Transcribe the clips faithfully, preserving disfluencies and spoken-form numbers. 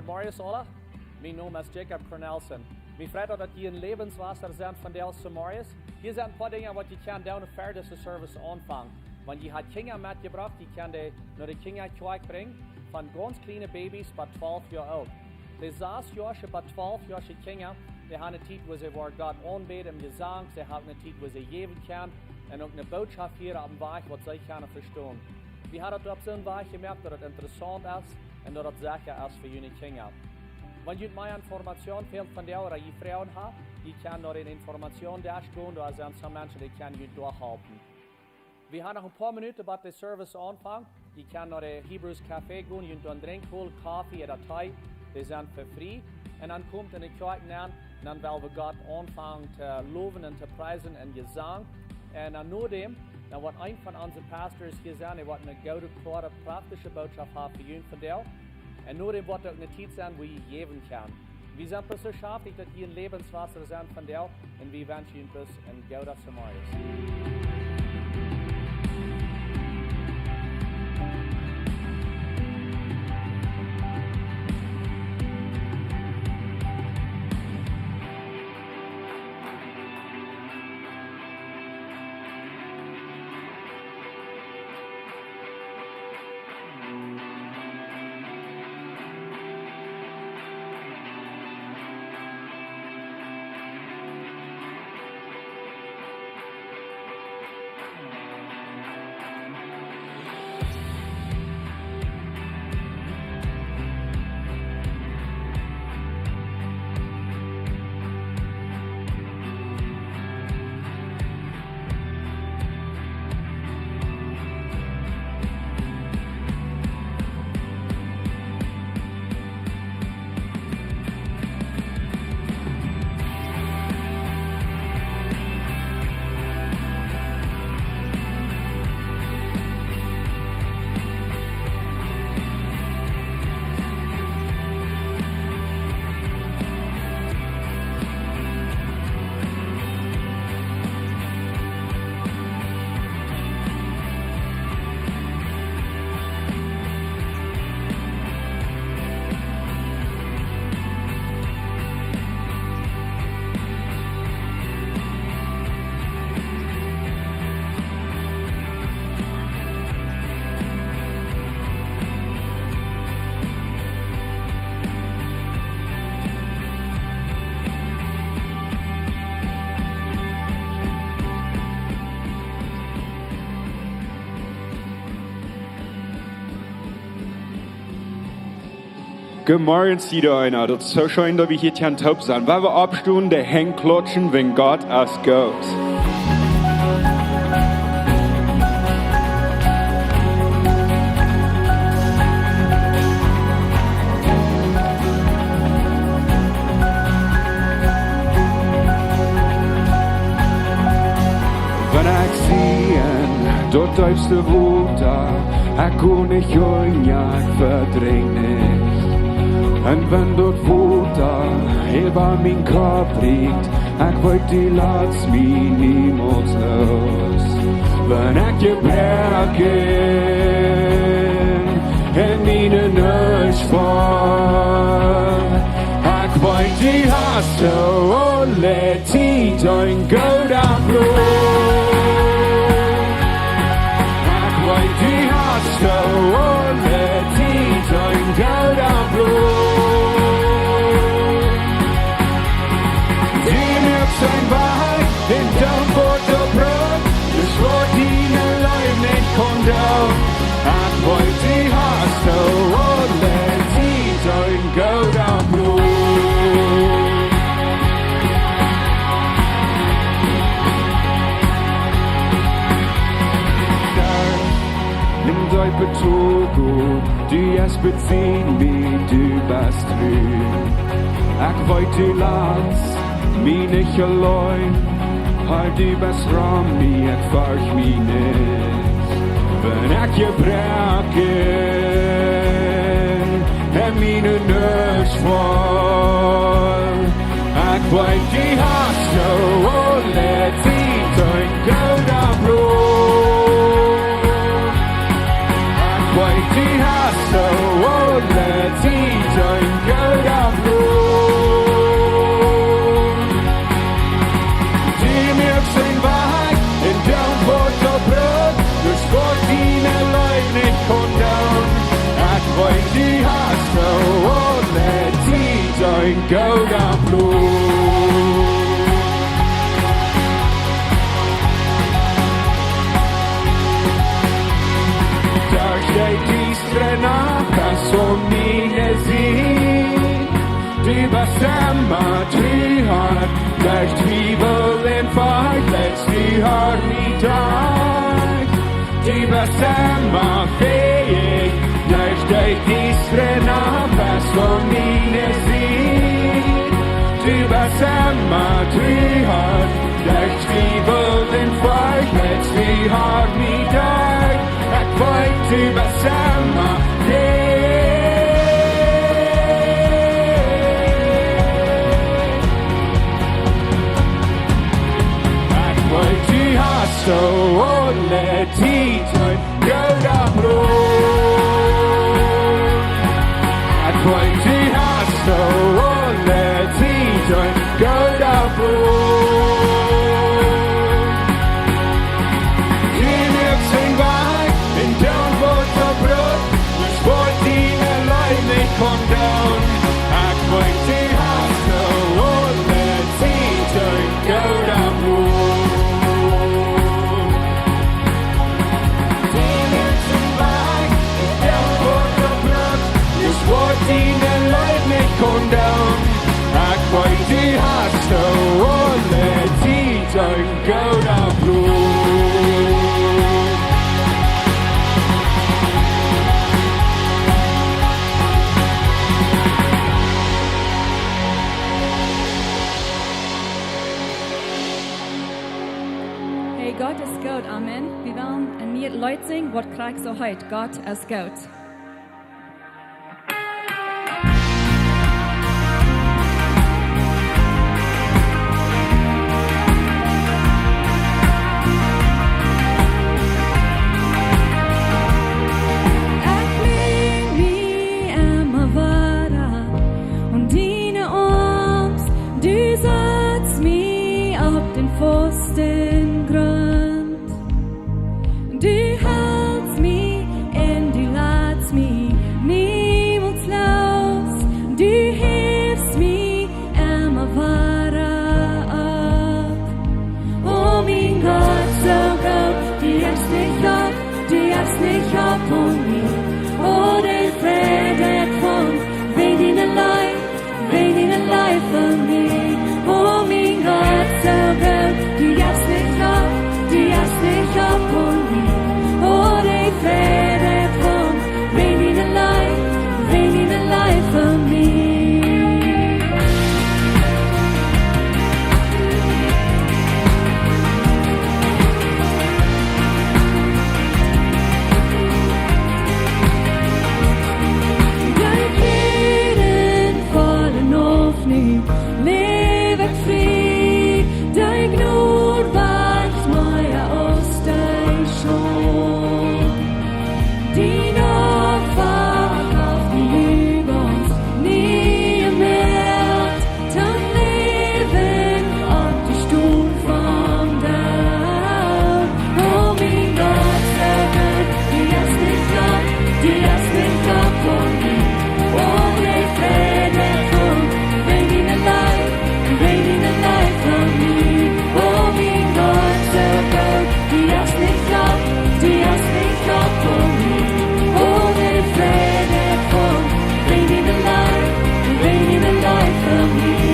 Morjes aula, mien Nomen es Jacob Cornelsen. Mie freit daut, daut jie en Läwenswota sent vondoag zemorjes. Hia sent een poa Dinja waut jie kjennen doonen ver dise Service aunfangen. Wan jie ha Kjinja metjebrocht, jie kjennen dee no de Kjinjakjoakj brinjen, von gaunz kjliene Babys bat twalf Joa oolt. De sas Joasche bat twalf Joasche Kjinja, dee han eene Tiet wua see woaren Gott aunbäden em Jesank, see han eene Tiet wua see jäwen kjennen un uk eene Bootschoft hieren opp een Wajch waut see kjennen vestonen. Wie haben daut opp soon Wajch jemoakt daut et interessaunt es un daut et secha es fa june Kjinja. Wan junt mea Information fält vondoag ooda jie Froagen haben, jie kjennen no dän Informationsdesk gonen, doa sent soone Menschen, dee kjennen junt doa halpen. Wie haben noch een poa Minuten bat de Service aunfangt. Jie kjennen no de Hebrews Café gonen, junt doa een Drinkj holen, Koffe ooda Tee, dee sent fa frie. Un dan komt en de Kjoakj nenn, un dan well wie Gott aunfangen to lowen un to priesen en Jesank. Un dan no däm, dan woat een von onse Pastors hia sennen, dee woat eene goode, kloare, praktische Bootschoft haben fa junt vondoag. Un no däm woat uk eene Tiet sennen, wua jie jäwen kjennen. Wie sent bloos soo schaftich, daut jie en Läwenswota sent vondoag, un wie wenschen junt bloos een gooden Zemorjes. Goodemorjes, jieda eena. Daut es soo scheen, daut wie hia kjennen toop sennen. Wan wie oppstonen, de Henj klautschen, wan Gott es goot. Wan ekj sie en daut deepste Wota, ekj kaun nich unja, ekj vedrinkj nich. Un wan daut Wota äwa mien Kopp rieekjt, ekj weet, du latst mie niemols loos. Wan ekj jebroaken en miene Nuscht faul, ekj weet, du hast aule Tiet een gooden Plon. Ekj weet, du hast aule Tiet een gooden Plon. Du moakst een Wajch, un dan woat daut broad, daut woat diene Leew nich kjennen doonen. Ekj weet, du hast aule Tiet een gooden Plon. Dee betogen, du best bie mie, du best tru. Ekj weet, du latst mie nich auleen, Herr, du best rom mie, ekj fercht mie nich. Wan ekj jebroaken en miene Nuscht faul, ekj weet, du hast aule Tiet een gooden Plon. Ekj weet, du hast aule Tiet een gooden Gooda Plon. Derch de diestre Nacht best du aun miene Sied. Du best emma tru, Har, derch Twiewel un Veleicht, du hast mie docht. Du best emma fähich, derch de diestre Nacht best du aun miene Sied. Du best emma tru, Har, derch Twiewel un Veleicht, du hast mie docht. Ekj weet, du best emma fähich. Ekj weet, du hast aule Tiet een gooda Plon. Ekj weet, du hast aule Tiet een gooda Plon. Du muakst een Wajch un dan woat daut Broot, waut diene Leew nich kaun doonen. Ekj weet, du hast aule Tiet een gooda Plon. Du muakst een Wajch un dan woat daut Broot, waut diene Leew nich kaun doonen. Ekj weet, du hast aule Tiet een gooda Plon. Hey, Gott es goot, amen. Wie wellen een nieet Leet sinjen, waut krakjt soo heet: Gott es goot. Ekj lähn mie emma wada aun diene Oarms, du satst mie opp dän fasten Grunt. Du helst mie un du latst mie niemols loos. Du häfst mie emma wada opp. O mien Gott, soo goot, du jefst nich opp, du jefst nich opp aun mie. O, de Fräd, dee ekj funk wäajen diene Leew, wäajen diene Leew fa mie. O mien Gott, soo goot, du jefst nich opp, du jefst nich opp aun mie. O, de Fräd, dee ekj funk wäajen diene Leew, wäajen diene Leew fa mie. Dee Fräd, dee felt nich, läw ekj frie, dee Jnod wajcht mea aus dee Schult. Dien Opfa gauf die Jugend nie mea, toom Läwen opp de Stund vom Doot. O mien Gott, soo goot, du jefst nich opp, du jefst nich opp aun mie. O, de Fräd, dee ekj funk wäajen diene Leew, wäajen diene Leew fa mie. O mien Gott, soo goot, du jefst nich opp, du jefst nich opp aun mie. O, de Fräd, dee ekj funk wäajen diene Leew, wäajen diene Leew fa mie.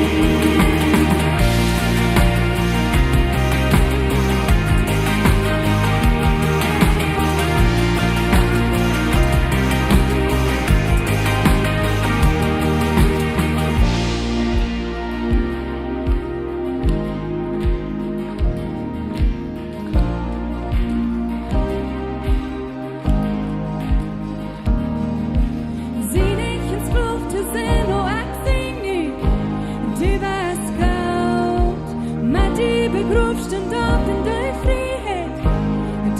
Sie nich een Sklow to sennen, o ekj sinj nu, du best goot. Met die begroft un dan en de Frieheit.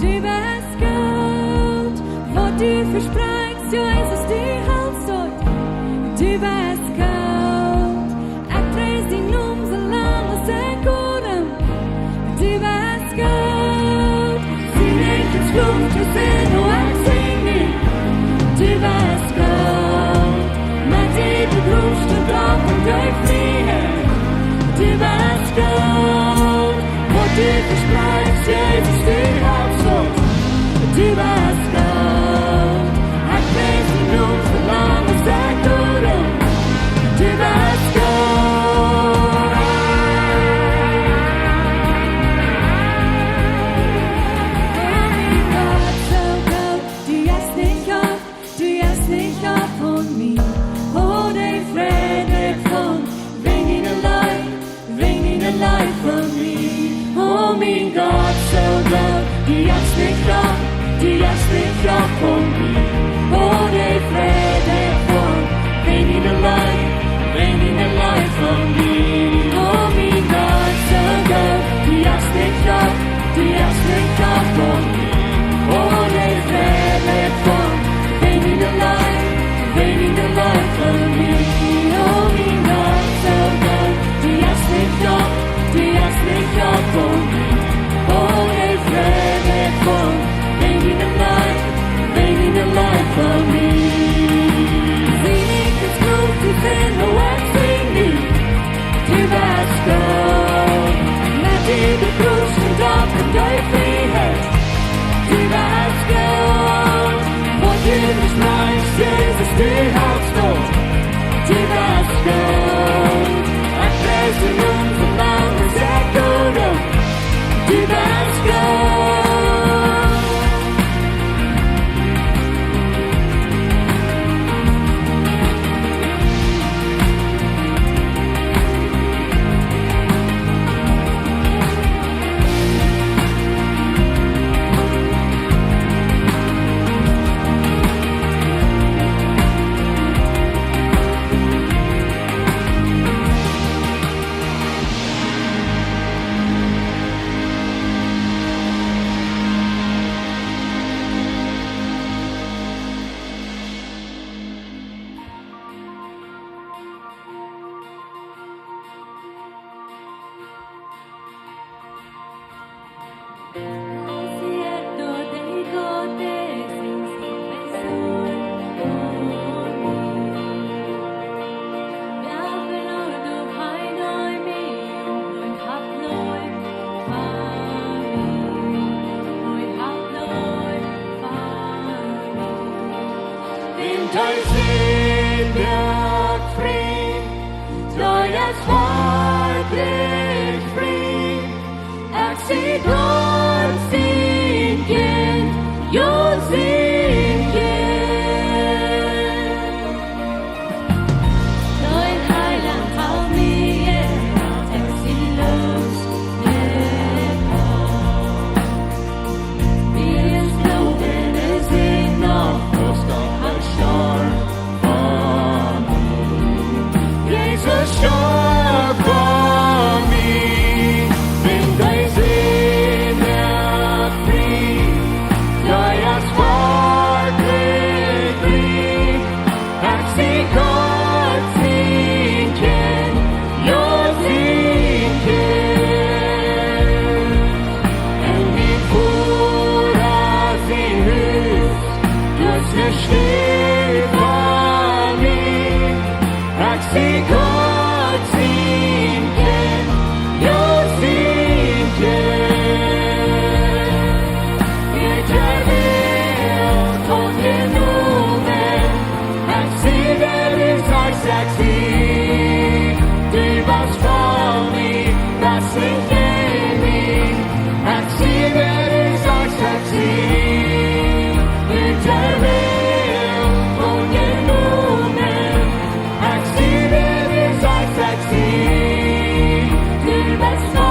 Du best goot, waut du vesprakjst, Jesus, du helst daut. Du best goot. Ekj pries dienen Nomen soo lang aus ekj oadem. Du best goot. Sie nich een Sklow to sennen, o ekj sinj nu, du best goot. Met die begroft un dan en de Frieheit. O mien Gott, soo goot, du hast mie jemoakt, du hast mie jemoakt fa mie. O, de Freid von, wäajen diene Leew, wäajen diene Leew fa mie. O mien Gott, soo goot, du hast mie jemoakt, du hast mie jemoakt fa mie. O, de Freid von, wäajen diene Leew, wäajen diene Leew fa mie. O mien Gott, soo goot, du hast mie jemoakt, du hast mie jemoakt fa mie. O, de Freid von, wäajen diene Leew, wäajen diene Leew fa mie. Sien Enj es groot, sien Enj es groot. Du best goot. Met die de Brust un Daut un de Frieheit. Du best goot. Waut du nich machst, Jesus, du hältst daut. Du best goot. Ekj pries dien Nomen, Vader, saj goot. Du best goot. Wiels dee sent frie, dee es werkjlich frie. Ekj sie Gott sien Kjint, jo, sien Kjint. Dien Heilaunt helt mie, ekj sie los, ekj sie los. Wie es Gloowen es noch, daut Gott haft storwen fa mie. Jesus storf fa mie, wiels dee sent frie, dee es werkjlich frie. Ekj sie Gott sien Kjint, jo, sien Kjint. Un mien Voda sien Hus, daut es ne Städ fa mie. Ekj sie Gott sien Kjint, jo, sien Kjint. Ekj sie aunjenomen, ekj sie wäa du sajchst, ekj sie. Du best fa mie, best nich jäajen mie. Ekj sie wäa du sajchst, ekj sie. Du best fa mie, aunjenomen. Ekj sie wäa du sajchst, ekj sie. Du best fa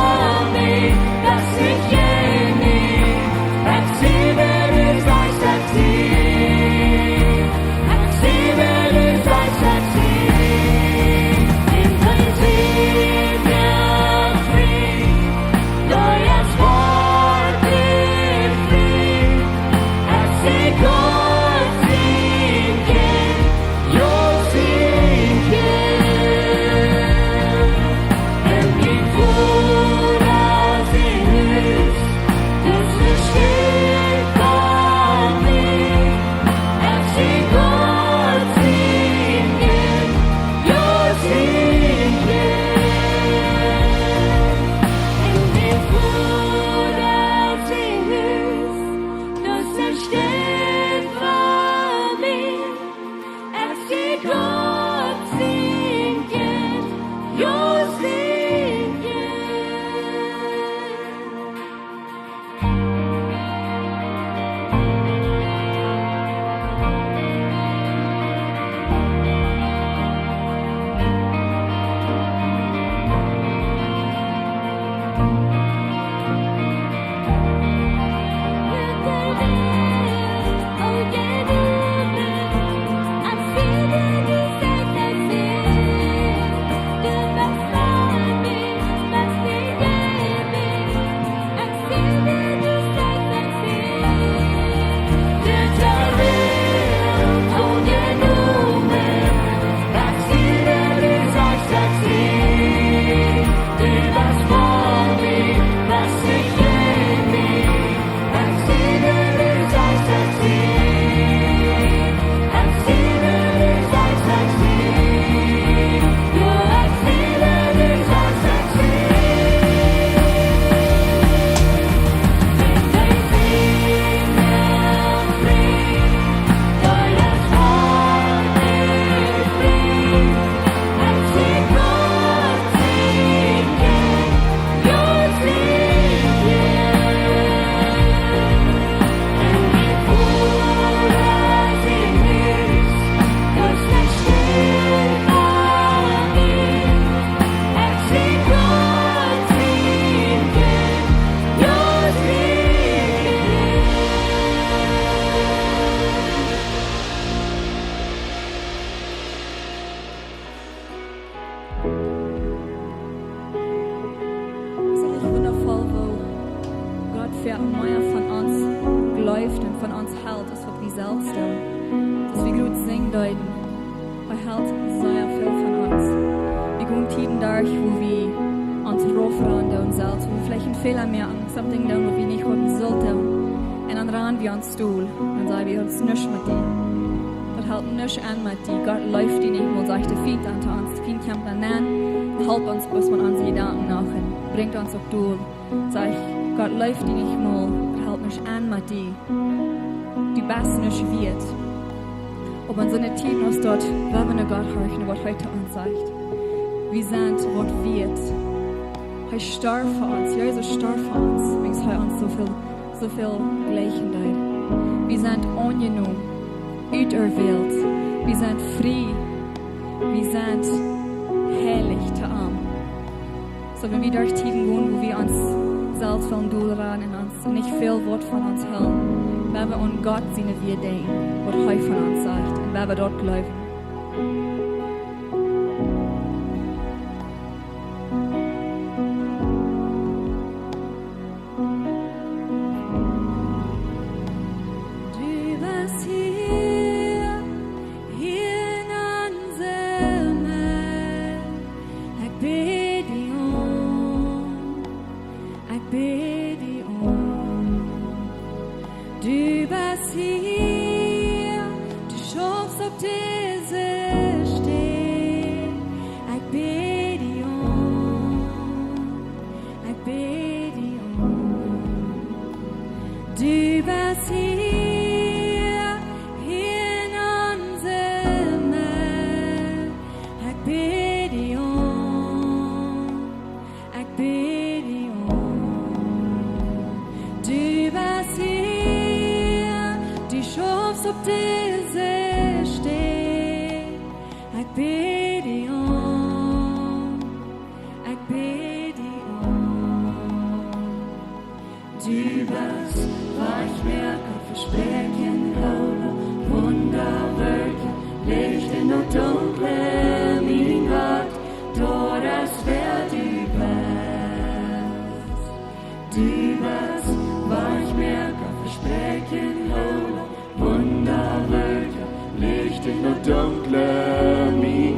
mie, best nich jäajen mie. Ekj sie wäa du sajchst, ekj sie. Ekj sie wäa du sajchst, ekj sie. mea von ons jleeft un von ons helt aus waut wie selfst doonen. Aus wie groot sinjen deeden, hee helt sea väl von ons. Wie gonen Tieden derch, wua wie ons raufranen doonen selfst, wua wie veleicht een Fäla moaken, something doonen, waut wie nich hauden sullt doonen. Un dan ranen wie ons dol. Dan sajen wie: "Daut es nuscht met die. Daut helt nuscht aun met die. Gott leeft die nich mol", sajcht de Fient dan to ons. De Fient kjemt dan aun, halpt ons bloos met onse Jedanken noch un brinjt ons uk dol. Sajcht: "Gott leeft die nich mol, daut helt nuscht aun met die. Du best nuscht wieet." Oba en soone Tieden aus daut, well wie no Gott horchen, waut hee to ons sajcht. Wie sent waut wieet. Hee storf fa ons, Jesus storf fa ons, wiels hee ons soo väl, soo väl jleichen deed. Wie sent aunjenomen, uterwählt, wie sent frie, wie sent heilich to am. Soo, wan wie derch Tieden gonen, wua wie ons selfst wellen dol ranen un ons nich väl woat von ons hoolen, wan wie aun Gott siene Wieed denkjen, waut hee von ons sajcht, un wan wie daut jleewen. Du best hia, hia en onse Medd. Ekj bäd die aun, ekj bäd die aun. Du best hia, du schaufst opp dise Städ. Ekj bäd die aun, ekj bäd die aun. Du best hia, hia en onse Medd. Ekj bäd die aun, ekj bäd die aun. Du best hia, du schaufst opp dise Städ. Ekj bäd die aun, ekj bäd die aun. Du best Wajchmoaka, Vespräakjen hoola, Wundawirkja, Licht en daut Dunkle, mien Gott, daut es wäa du best. Du best Wajchmoaka, Vespräakjen hoola, Wundawirkja, Licht en daut Dunkle, mien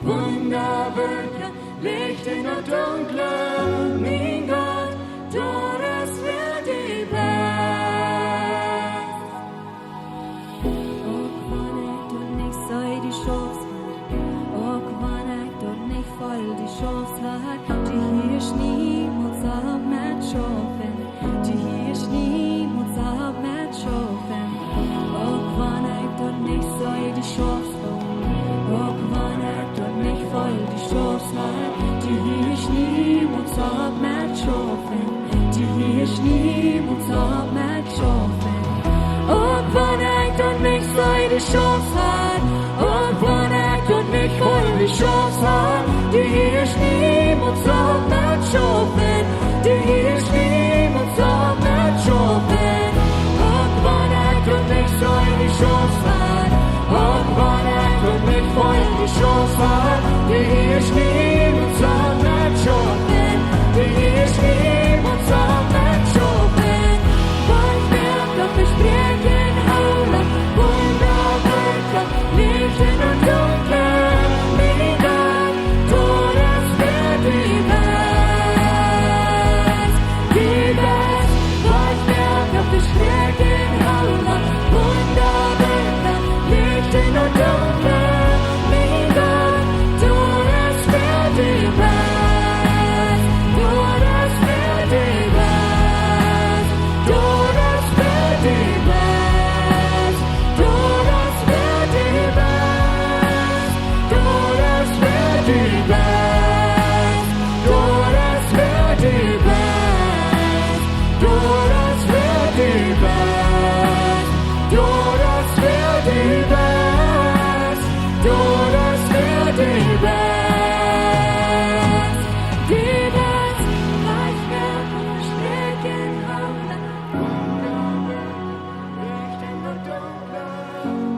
Wundawerkja, Licht en daut Dunkle, mien Gott, daut es wäa du best. Uk wan ekj daut nich see, du schaufst, uk wan ekj daut nich feel, du schaufst, du hieescht niemols opp met schaufen. Du hieescht niemols opp met schaufen. Uk wan ekj daut nich see, du schaufst, uk wan ekj daut nich feel, du schaufst, du hieescht niemols opp met schaufen. Du hieescht niemols opp met schaufen. Uk wan ekj daut nich see, du schaufst, uk wan ekj daut nich feel, du schaufst, du hieescht niemols opp met schaufen. Du hieescht niemols opp met schaufen. Uk wan ekj daut nich see, du schaufst, uk wan ekj daut nich feel, du schaufst, du hieescht niemols opp met schaufen. Du hieescht niemols opp met schaufen. Waut wäa daut Vespräakjen hoolen, Wundawerkja, Licht en daut Dunkle, mien Gott, daut es wäa du best. Du best, waut wäa daut Vespräakjen hoolen, Wundawerkja, Licht en daut Dunkle, mien Gott, daut es wäa du best. Daut es wäa du best. Daut es wäa du best. Daut es wäa du best. Daut es wäa du best. Daut es wäa du best. Daut es wäa du best. Daut es wäa du best. Daut es wäa du best. Du best, waut wäa daut Vespräakjen hoolen, Wundawerkja, Licht en daut Dunkle,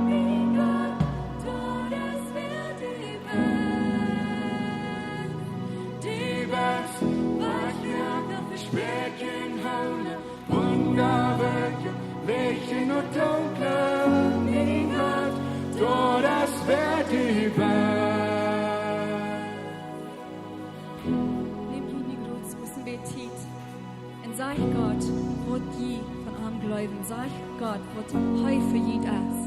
mien Gott, daut es wäa du best. Du best, waut wäa daut Vespräakjen hoolen, Wundawerkja, Licht en daut Dunkle, mien Gott, daut es wäa du best. Nämt june Grootsoaken bie Tiet un sajcht Gott, waut jie von am jleewen. Sajcht Gott, waut hee fa junt es.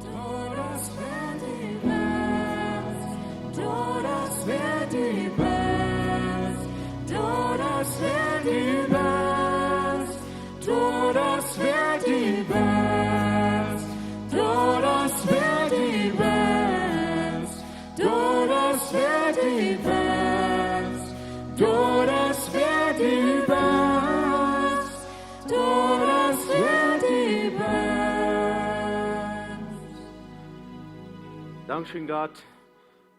Daut es wäa du best, daut es wäa du best, daut es wäa du best, daut es wäa du best, daut es wäa du best, daut es wäa du best, daut es wäa du best. Daut es wäa du best. Dankscheen, Gott,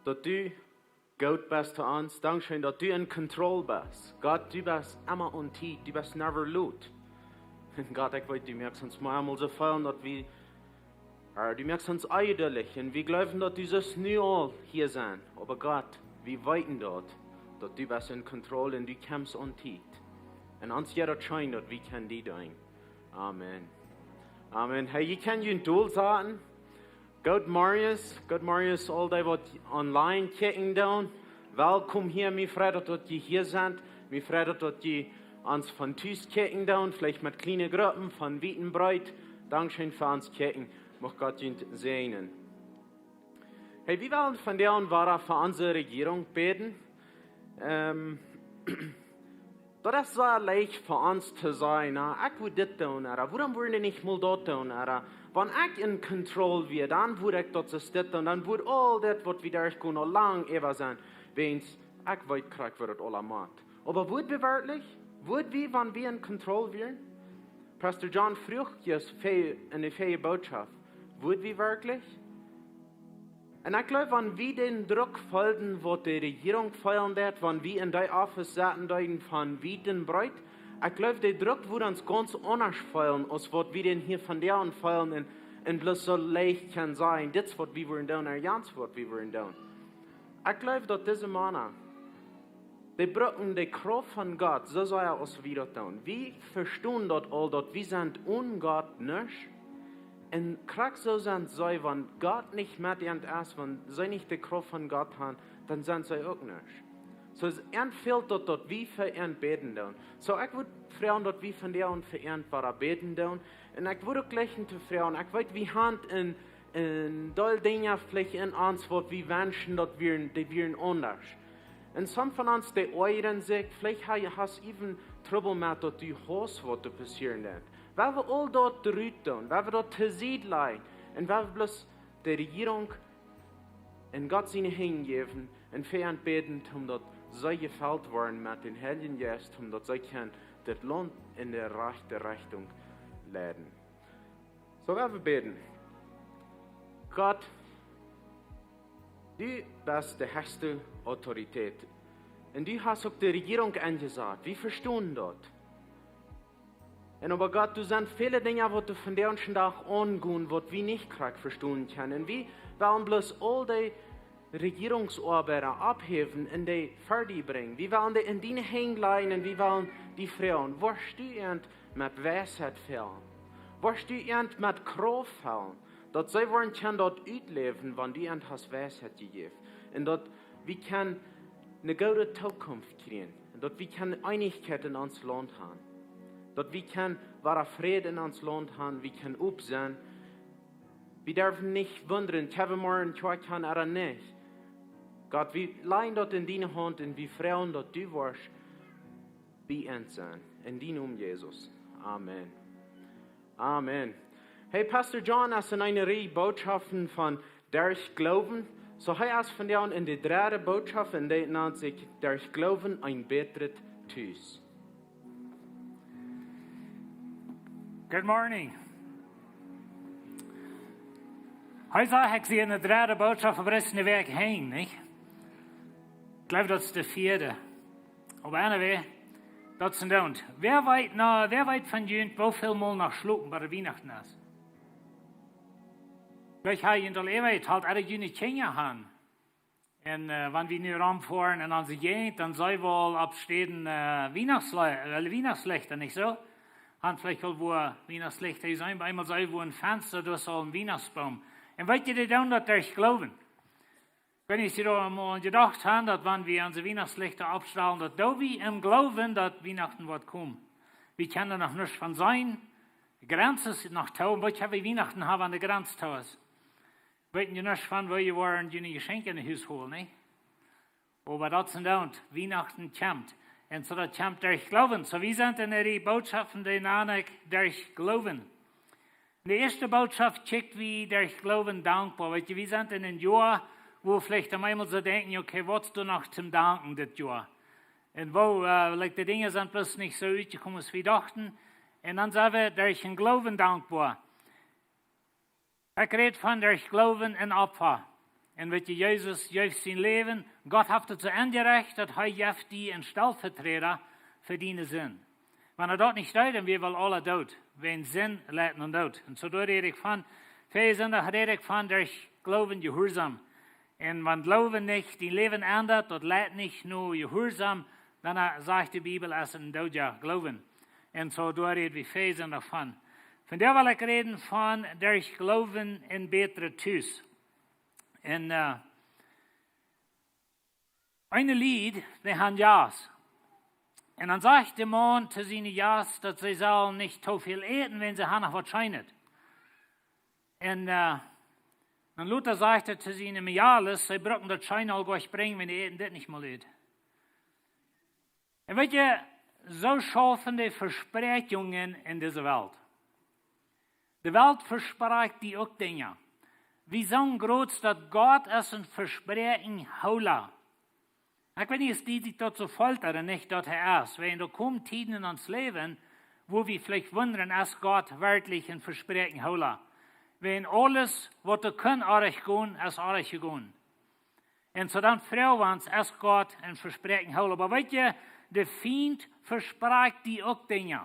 daut du goot best to ons. Dankscheen, daut du en control best. Gott, du best emma on Tiet. Du best never late. Un Gott, ekj weet, du moakst ons mau emol soo feelen, daut wie Herr, du moakst ons eidich un wie jleewen, daut du sust nu aul hia sennen. Oba Gott, wie weeten daut, daut du best en control un du kjemst on Tiet. Un ons jeit daut scheen, daut wie kjennen die deenen. Amen. Amen. Hey, jie kjennen junt dolsaten. Good morning, good morning aul dee waut online kjikjen doonen. Welkom hia, mie freit daut, daut jie hia sent. Mie freit daut, daut jie ons von Tus kjikjen doonen, veleicht met kjliene Gruppen von wiet un breet. Dankscheen fa ons Kjikjen. Mucht Gott junt säajnen. Hey, wie wellen vondoag wada fa onse Rejierunk bäden. Ähm, daut es soo leicht fa ons to sajen: "Na, ekj wudd dit doonen, ooda wuarom wudd ekj nich mol daut doonen, ooda wan ekj en control wia, dan wudd ekj daut soo dit doonen, dan wudd aul dit, waut wie derchgonen, aul lang äwa sennen, wäajens ekj weet krakjt, woo daut aula mott." Oba wudd wie werkjlich? Wudd wie, wan wie en control wieren? Pastor John fruach jrod en de väaje Bootschoft: Wudd wie werkjlich? Un ekj jleew, wan wie dän Druck feelden, waut de Rejierunk feelen deed, wan wie en dee Office saten deeden von wiet un breet, ekj jleew, de Druck wudd ons gaunz aundasch feelen, aus waut wie dän hia vondoag feelen un, un bloos soo leicht kjennen sajen: "Dit es, waut wie wudden doonen, ooda jant es, waut wie wudden doonen." Ekj jleew, daut dise Mana, dee brucken de Krauft von Gott soo sea aus wie daut doonen. Wie vestonen daut aul, daut wie sent onen Gott nuscht. Un krakjt soo sent see, wan Gott nich met an es, wan see nich de Krauft von Gott haben, dan sent see uk nuscht. Soo, an fält daut, daut wie fa an bäden doonen. Soo, ekj wudd froagen, daut wie vondoag fa an wada bäden doonen. Un ekj wudd uk jlikj to froagen, ekj weet, wie haben en, en deel Dinja veleicht en ons, waut wie wenschen, daut wieren, dee wieren aundasch. Un some von ons, dee oajren sikj, veleicht ha-, hast even Trubbel met daut, du hast, waut doa passieren deed. Wan wie aul daut rut doonen, wan wie daut to Sied lajen, un wan wie bloos de Rejierunk en Gott siene Henj jäwen un fa an bäden, om daut see jefelt woaren met dän Heiljen Jeist, om daut see kjennen dit Launt en de rajchte Rechtunk leiden. Soo, wan wie bäden. Gott, du best de hechste Autoritäet. Un du hast uk de Rejierunk enjesat. Wie vestonen daut. Un oba Gott, doa sent väle Dinja, waut doa vondoag dän Dach aungonen, waut wie nich krakjt vestonen kjennen. Un wie wellen bloos aul dee Rejierungsoabeida opphäwen un dee ver die brinjen. Wie wellen dee en diene Henj lajen un wie wellen die froagen: Woascht du an met Weisheit fellen? Woascht du an met Krauft fellen? Daut see woaren kjennen daut utläwen, wan du an hast Weisheit jejäft. Un daut wie kjennen ne goode Tookunft kjrieen. Un daut wie kjennen Eenichkjeit en ons Launt haben. Daut wie kjennen wada Fräd en ons Launt haben, wie kjennen op sennen. Wie derwen nich wundren, kjennen wie morjen Kjoakj haben ooda nich. Gott, wie lajen daut en diene Haunt un wie froagen, daut du woascht bie ons sennen. En dienen Nomen, Jesus. Amen. Amen. Hey, Pastor John es en eene Rieej Bootschoften von Derch Gloowen. Soo, hee es vondoag en de dredde Bootschoft un dee nant sikj Derch Gloowen een bätret Tus. Good morning. Hee sajcht, ekj sie en de dredde Bootschoft, oba daut es ne Wäakj heen, nich? Ekj jleew, daut es de vieede. Oba anyway, daut es en Doont. Wäa weet, na, wäa weet von junt, woo väl mol noch schlopen bie de Wienachten es? Veleicht ha jie aul äwa, daut halt aule june Kjinja haben. Un, äh, wan wie nu romfoaren en onse Jäajent, dan seen wie aul opp Städen, äh, Wienachtsle-, äh, Wienachtslichta, nich soo? Haben veleicht aul wua Wienachtslichta jeseenen, bie eemol seen wie wua een Fensta, doa es aul een Wienachtsboom. Un weet jie, dee doonen daut derch Gloowen. Ekj weet nich, aus jie doa mol aun jedocht haben, daut wan wie onse Wienachtslichta oppstalen, daut doo wie em Gloowen, daut Wienachten woat komen. Wie kjennen noch nuscht von seenen. De Grenz es noch too, un weet jie, woo Wienachten haben, wan de Grenz too es? Weeten jie nuscht von, woo jie woaren june Jeschenkja no Hus holen, nä? Oba daut es en Doont, Wienachten kjemt. Un soo daut kjemt derch Gloowen. Soo, wie sent en de Rieej Bootschoften, dee nant ekj Derch Gloowen. En de ieeschte Bootschoft kjikj wie derch Gloowen dankboa. Weet jie, wie sent en een Joa, wua veleicht dan eemol soo denkjen, okay, waut es doa noch to danken dit Joa? Un woo, äh, like, de Dinja sent bloos nich soo utjekomen aus wie dochten. Un dan sent wie derch een Gloowen dankboa. Ekj räd von derch Gloowen en Opfa. Un weet jie, Jesus jeef sien Läwen, Gott haft et soo enjerecht, daut hee jeft die een Stellvertreter fa diene Sind. Wan hee daut nich deed, dan wieren wie aula doot. Wäajen Sind leit no Doot. Un soo doa räd ekj von, Fäajesindach räd ekj von derch Gloowen jehuarsom. Un wan Gloowen nich dien Läwen endat, daut leit nich no jehuarsom, dan, äh, sajcht de Bibel, es een dooda Gloowen. Un soo doa räd wie Fäajesindach von. Vondoag well ekj räden von derch Gloowen een bätret Tus. Un, äh, een Lied, dee haft een Jast. Un dan sajcht de Maun to siene Jast, daut see sellen nich too väl äten, wan see haben noch waut Scheenet. Un, äh, Dan Lothar sajcht to siene Mejales, see brucken daut Scheen aul goa nich brinjen, wan dee äten dit nich mol ut. Un weet jie, soo schaufen de Vespräakjungen en dise Welt. De Welt vesprakjt die uk Dinja. Wie sajen groot, daut Gott es een Vespräakjenhoola. Ekj weet nich, es dee sikj daut soo felt, ooda nich, daut hee es. Wan doa komen Tieden en ons Läwen, wua wie veleicht wundren, es Gott werkjlich een Vespräakjenhoola? Wan aules, waut doa kunn oajch gonen, es oajch jegonen. Un soo dan froag wie ons, es Gott een Vespräakjenhoola? Oba weet jie, de Fient vesprakjt die uk Dinja.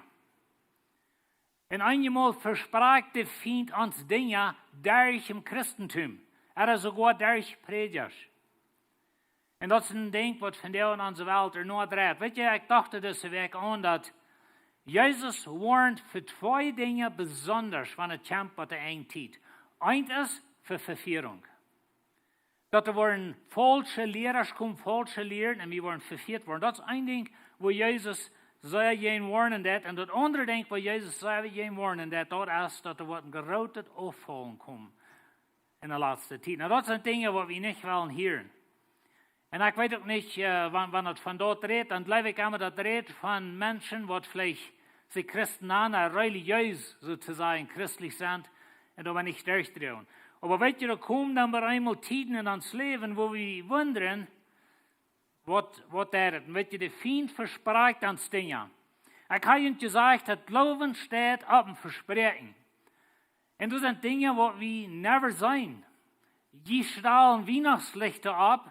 Un eenjemol vesprakjt de Fient ons Dinja derch daut Christentum, ooda soogoa derch Prädjasch. Un daut es een Dinkj, waut vondoag en onse Welt ea noch dreit. Weet jie, ekj docht dise Wäakj aun, daut Jesus woarnt fa twee Dinja besonda, wan et kjemt bat de Enjtiet. Eent es fa Vefierunk. Daut doa woaren faulsche Liera komen, faulsche Lieren, un wie woaren vefieet woaren. Daut es een Dinkj, wua Jesus sea jäajen woarnen deit. Un daut aundre Dinkj, wua Jesus sea jäajen woarnen deit, daut es, daut doa woat een grootet Auffaulen komen en de latste Tiet. Nu, daut sent Dinja, waut wie nich wellen hieren. Un ekj weet uk nich, äh, wan, wan daut von daut rät, dan jleew ekj emma, daut rät von Menschen, waut veleicht sikj Christen nanen, religiees, soo to sajen, christlich sent, un doa nich derchdroagen. Oba weet jie, doa komen dan opp eemol Tieden en ons Läwen, wua wie wundren, waut, waut deit et? Un weet jie, de Fient vesprakjt ons Dinja. Ekj hab junt jesajcht, daut Gloowen steit opp een Vespräakjen. Un daut sent Dinja, waut wie never seenen. Jie stalen Wienachtslichta opp,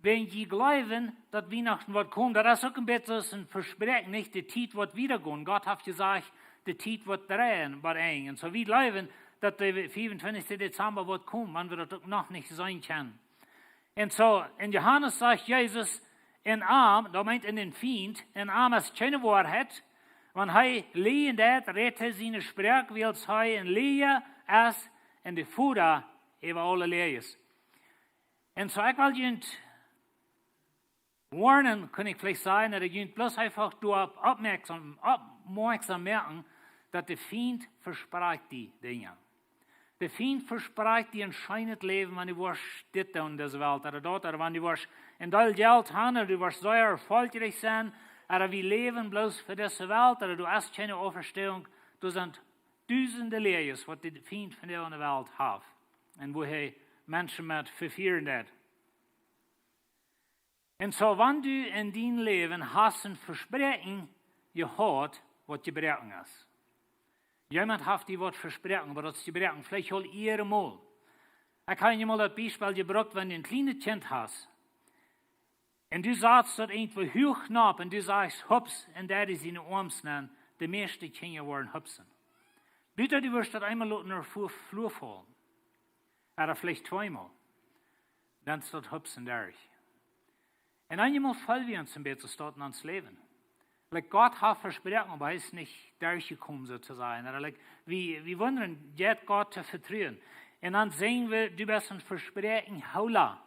wan jie jleewen, daut Wienachten woat komen. Daut es uk een bät soo aus een Vespräakjen, nich? De Tiet woat wieda gonen. Gott haft jesajcht, de Tiet woat dreien bat Enj. Un soo wie jleewen, daut de fiefuntwintichste Dezemba woat komen, wan wie daut uk noch nich seenen kjennen. Un soo, en Johanes sajcht Jesus, en am, daut meent en dän Fient, en am es kjeene Woarheit, wan hee lieejen deit, rät hee siene Sproak, wiels hee een Läajna es un de Voda äwa aule Läajes. Un soo, ekj well junt woarnen, kaun ekj veleicht sajen, daut ekj junt bloos eefach doaropp oppmoakjsom, oppmoakjsom moaken, daut de Fient vesprakjt die Dinja. De Fient vesprakjt die een scheenet Läwen, wan du woascht dit doonen en dise Welt, ooda daut, ooda wan du woascht een Deel Jelt haben, ooda du woascht sea erfolgreich sennen, ooda wie läwen bloos fa dise Welt, ooda du hast kjeene Auferstehung. Doa sent dusende Läajes, waut de Fient vondoag en de Welt haft. Un wua hee Menschen met vefieren deit. Un soo, wan du en dien Läwen hast een Vespräakjen jehaut, waut jebroaken es. Jemaunt haft die waut vesproaken, oba daut es jebroaken, veleicht aul ea mol. Ekj hab eemol daut Biespel jebrukt, wan du een kjlienet Kjint hast. Un du satst daut irjentwua huach nopp un du sajchst: "Hups", un daut es en de Oarms nenn, de mieeschte Kjinja woaren hupsen. Buta du woascht daut eemol loten opp de Flua faulen. Ooda veleicht tweemol. Dan es daut Hupsen derch. Un eenjemol feel wie ons een bät soo en ons Läwen. Like, Gott haft vesproaken, oba hee es nich derchjekomen, soo to sajen. Ooda, like, wie, wie wundren, jeit Gott to vetruen. Un dan sajen wie: "Du best een Vespräakjenhoola."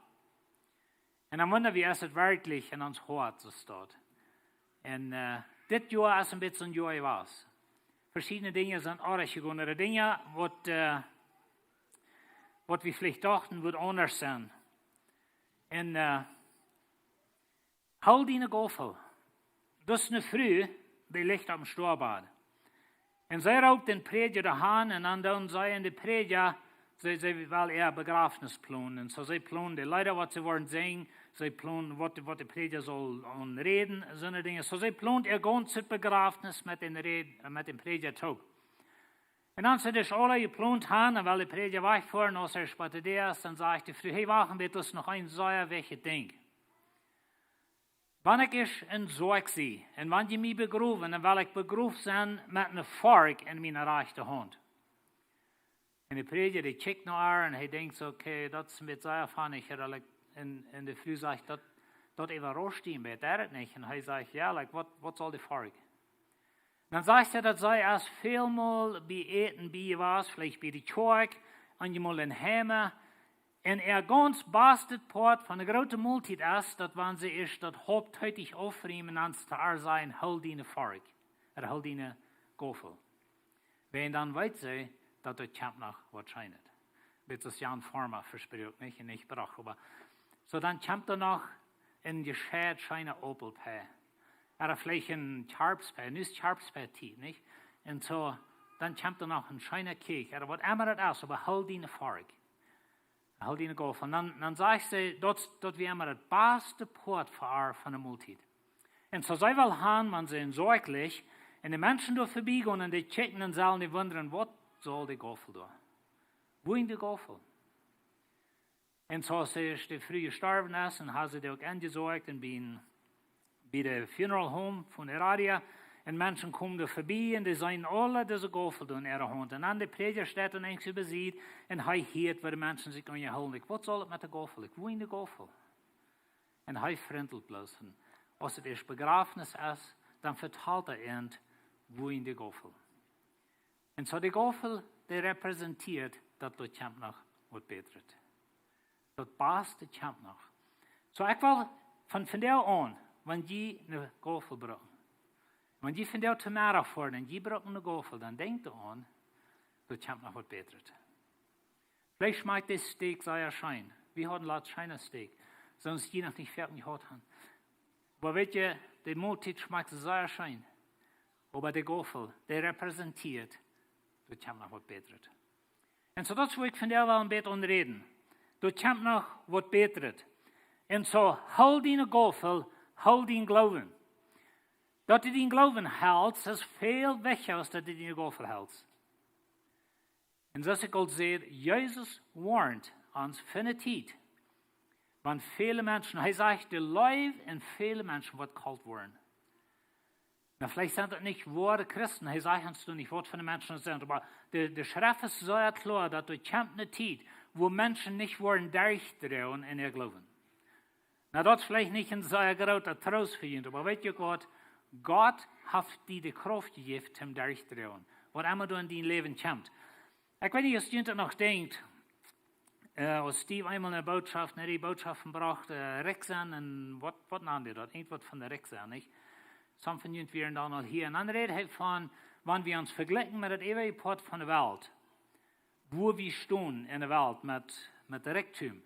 Un dan wundren wie, es et werkjlich en ons Hoat soo? Un, äh, dit Joa es een bät een Joa jewast. Veschiedne Dinja sent oajch jegonen. De Dinja, waut, äh, waut wie veleicht dochten, wudd aundasch sennen. Un, äh, hool diene Gaufel. Daut es eene Fru, dee licht opp een Stoabad. Un see roopt dän Prädja doahan un dan doonen see un de Prädja, see, see well äa Bejrafnis plonen. Un soo see plont de Leeda, waut see woaren sinjen, see plont, waut, waut de Prädja saul aun räden, soone Dinja. Soo see plont äa gaunzet Bejrafnis met dän Räd-, met dän Prädja toop. Un aus see daut aula jeplont haben, un well de Prädja wajchfoaren, aus hee spottadäa es, dan sajcht de Fru: "Hey, wacht, dit es noch een sea wichtjet Dinkj. Wan ekj ieescht een Soak sie, un wan jie mie begrowen, dan well ekj begroft sennen met eene Forkj en miene rajchte Haunt." Un de Prädja, dee kjikjt no äa un hee denkjt soo: "Okay, daut es een bät sea funny, ooda, like", un, un de Fru sajcht: "Daut, daut äwarauscht die een bät, deit et nich?" Un hee sajcht: "Jo, like, waut, waut saul de Forkj?" Dan sajcht see, daut see es välmol bie Äten bie jewast, veleicht bie de Kjoakj, eenjemol en Heime. Un äa gaunz bastet Poat von de groote Moltiet es, daut wan see ieescht daut haulftätich aufriemen, dan es to äa sajen: "Hool diene Forkj, ooda hool diene Gaufel." Wan dan weet see, daut doa kjemt noch waut Scheenet. Dit es Jan Farmer, vespräakjt nich, un nich Brach, oba soo dan kjemt doa noch een jescheit scheena Aupelpie. Ooda veleicht een Kjarpspie, nu es Kjarpspie Tiet, nich? Un soo dan kjemt doa noch een scheena Kjikj, ooda waut emma daut es, oba hool diene Forkj. Hool diene Gaufel. Un dan, dan sajcht see, daut, daut wia emma daut baste Poat fa äa von de Moltiet. Un soo see well han, wan see en Sorg lich, un de Menschen doa verbie gonen un dee kjikjen un sellen dee wundren, waut saul de Gaufel doa? Wua en de Gaufel? Un soo aus see, de Fru jestorwen es, un haud see dee uk enjesorcht un bie, bie de Funeral Home von Heredia, un Menschen komen doa verbie un dee seenen aule dise Gaufel doa en äare Haunt. Un dan de Prädja steit dan eent äwa de Sied un hee hieet, woo de Menschen sikj unjahoolen. Ekj, waut saul et met de Gaufel? Ekj, wua en de Gaufel? Un hee frintelt bloos. Un aus et ieescht Bejrafnis es, dan vetalt hee an, wua en de Gaufel. Un soo de Gaufel, dee repräsentieet daut doa kjemt noch waut Bätret. Daut baste kjemt noch. Soo ekj well von vondoag aun, wan jie ne Gaufel brucken, wan jie vondoag to Meddach foaren un jie brucken ne Gaufel, dan denkjt doaraun, doa kjemt noch waut Bätret. Veleicht schmakjt de Steak sea scheen. Wie hauden latst scheena Steak. Soo aus jie noch nich foaken jehaut haben. Oba weet jie, de Moltiet schmakjt sea scheen. Oba de Gaufel, dee repräsentieet, doa kjemt noch waut Bätret. Un soo daut es wua ekj vondoag well een bät aun räden. Doa kjemt noch waut Bätret. Un soo, hool diene Gaufel, hool dien Gloowen. Daut du dien Gloowen helst, es väl wichtja aus daut du diene Gaufel helst. Un soo aus ekj aul säd, Jesus woarnt ons fa ne Tiet, wan väle Menschen, hee sajcht, de Leew en väle Menschen woat kolt woaren. Nu, veleicht sent daut nich woare Christen, hee sajcht ons doa nich, waut fa Menschen daut sent, oba de, de Schreft es sea kloa, daut doa kjemt ne Tiet, wua Menschen nich woaren derchdroagen en äa Gloowen. Nu, daut es veleicht nich een sea groota Troost fa junt, oba weet jie waut? Gott haft die de Krauft jejäft toom derchdroagen, waut emma doa en dien Läwen kjemt. Ekj weet nich, aus junt daut noch denkjt, äh, aus Steve eemol ne Bootschoft, ne, dee Bootschoft brocht, äh, rikj sennen un waut, waut nand dee daut? Irjentwaut von de rikj sennen, nich? Some von junt wieren dan aul hia. Un dan räd hee von, wan wie ons vejlikjen met daut äwaje Poat von de Welt, wua wie stonen en de Welt met, met de Rikjdom.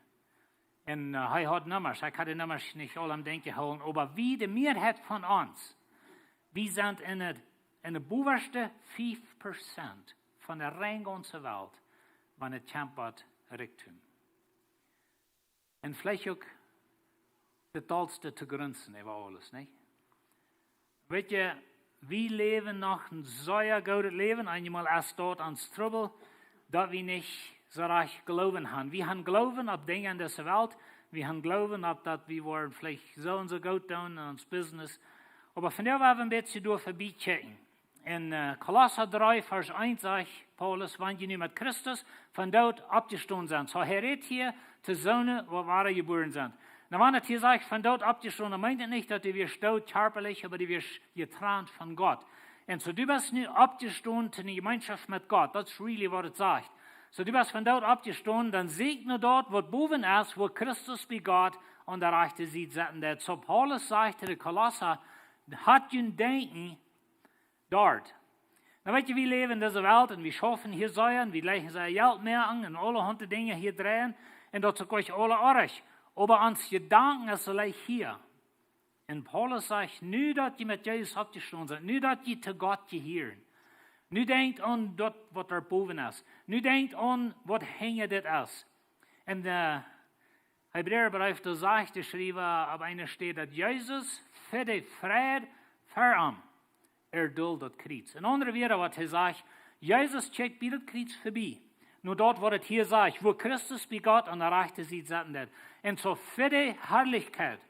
Un, äh, hee haud Nummasch, ekj kaun de Nummasch nich aule aum Denkj hoolen, oba wie, de Mearheit von ons, wie sent en de, en de bowaschte fief Prozent von de rein gaunze Welt, wan et kjemt bat Rikjdom. Un veleicht uk de dollste to grunzen äwa aules, nich? Weet jie, wie läwen noch een sea goodet Läwen, eenjemol es daut ons Trubbel, daut wie nich soo rajcht Gloowen haben. Wie haben Gloowen opp Dinja en dise Welt, wie haben Gloowen opp daut wie woaren veleicht soo un soo goot doonen en ons Business. Oba vondoag well wie een bät doa verbie kjikjen. En, äh, Kolossa dree, Varsch eent sajcht Paulus, wan jie nu met Christus von doot oppjestonen sent. Soo hee rät hia to soone, waut wada jebuaren sent. Nu, wan et hia sajcht, von doot oppjestonen, dan meent et nich, daut du wieescht doot kjarpalich, oba du wieescht jetrant von Gott. Un soo, du best nu oppjestonen to ne Jemeenschoft met Gott. Daut es really waut et sajcht. Soo, du best von doot oppjestonen, dan sieekj no daut, waut bowen es, wua Christus bie Gott aun de rajchte Sied setten deit. Soo, Paulus sajcht to de Kolossa, hat jun Denkjen doa. Nu weet jie, wie läwen en dise Welt un wie schaufen hia sea un wie jleichen sea Jelt moaken un aulahaunt Dinja hia dreien un daut es uk aule oajch. Oba ons Jedanken es veleicht hia. Un Paulus sajcht, nu daut jie met Jesus oppjestonen sent, nu daut jie to Gott jehieren, nu denkjt aun daut, waut doa bowen es. Nu denkjt aun, waut hinja dit es. Un, äh, Hebräabreef, doa sajcht de Schriewa opp eene Städ, daut Jesus fa de Freid ver am erduld daut Kjriez. En aundre Wieed, waut hee sajcht, Jesus kjikjt bie daut Kjriez verbie. Nu daut, waut et hia sajcht, wua Christus bie Gott aun de rajchte Sied setten deit. Un soo fa de Harlichkjeit,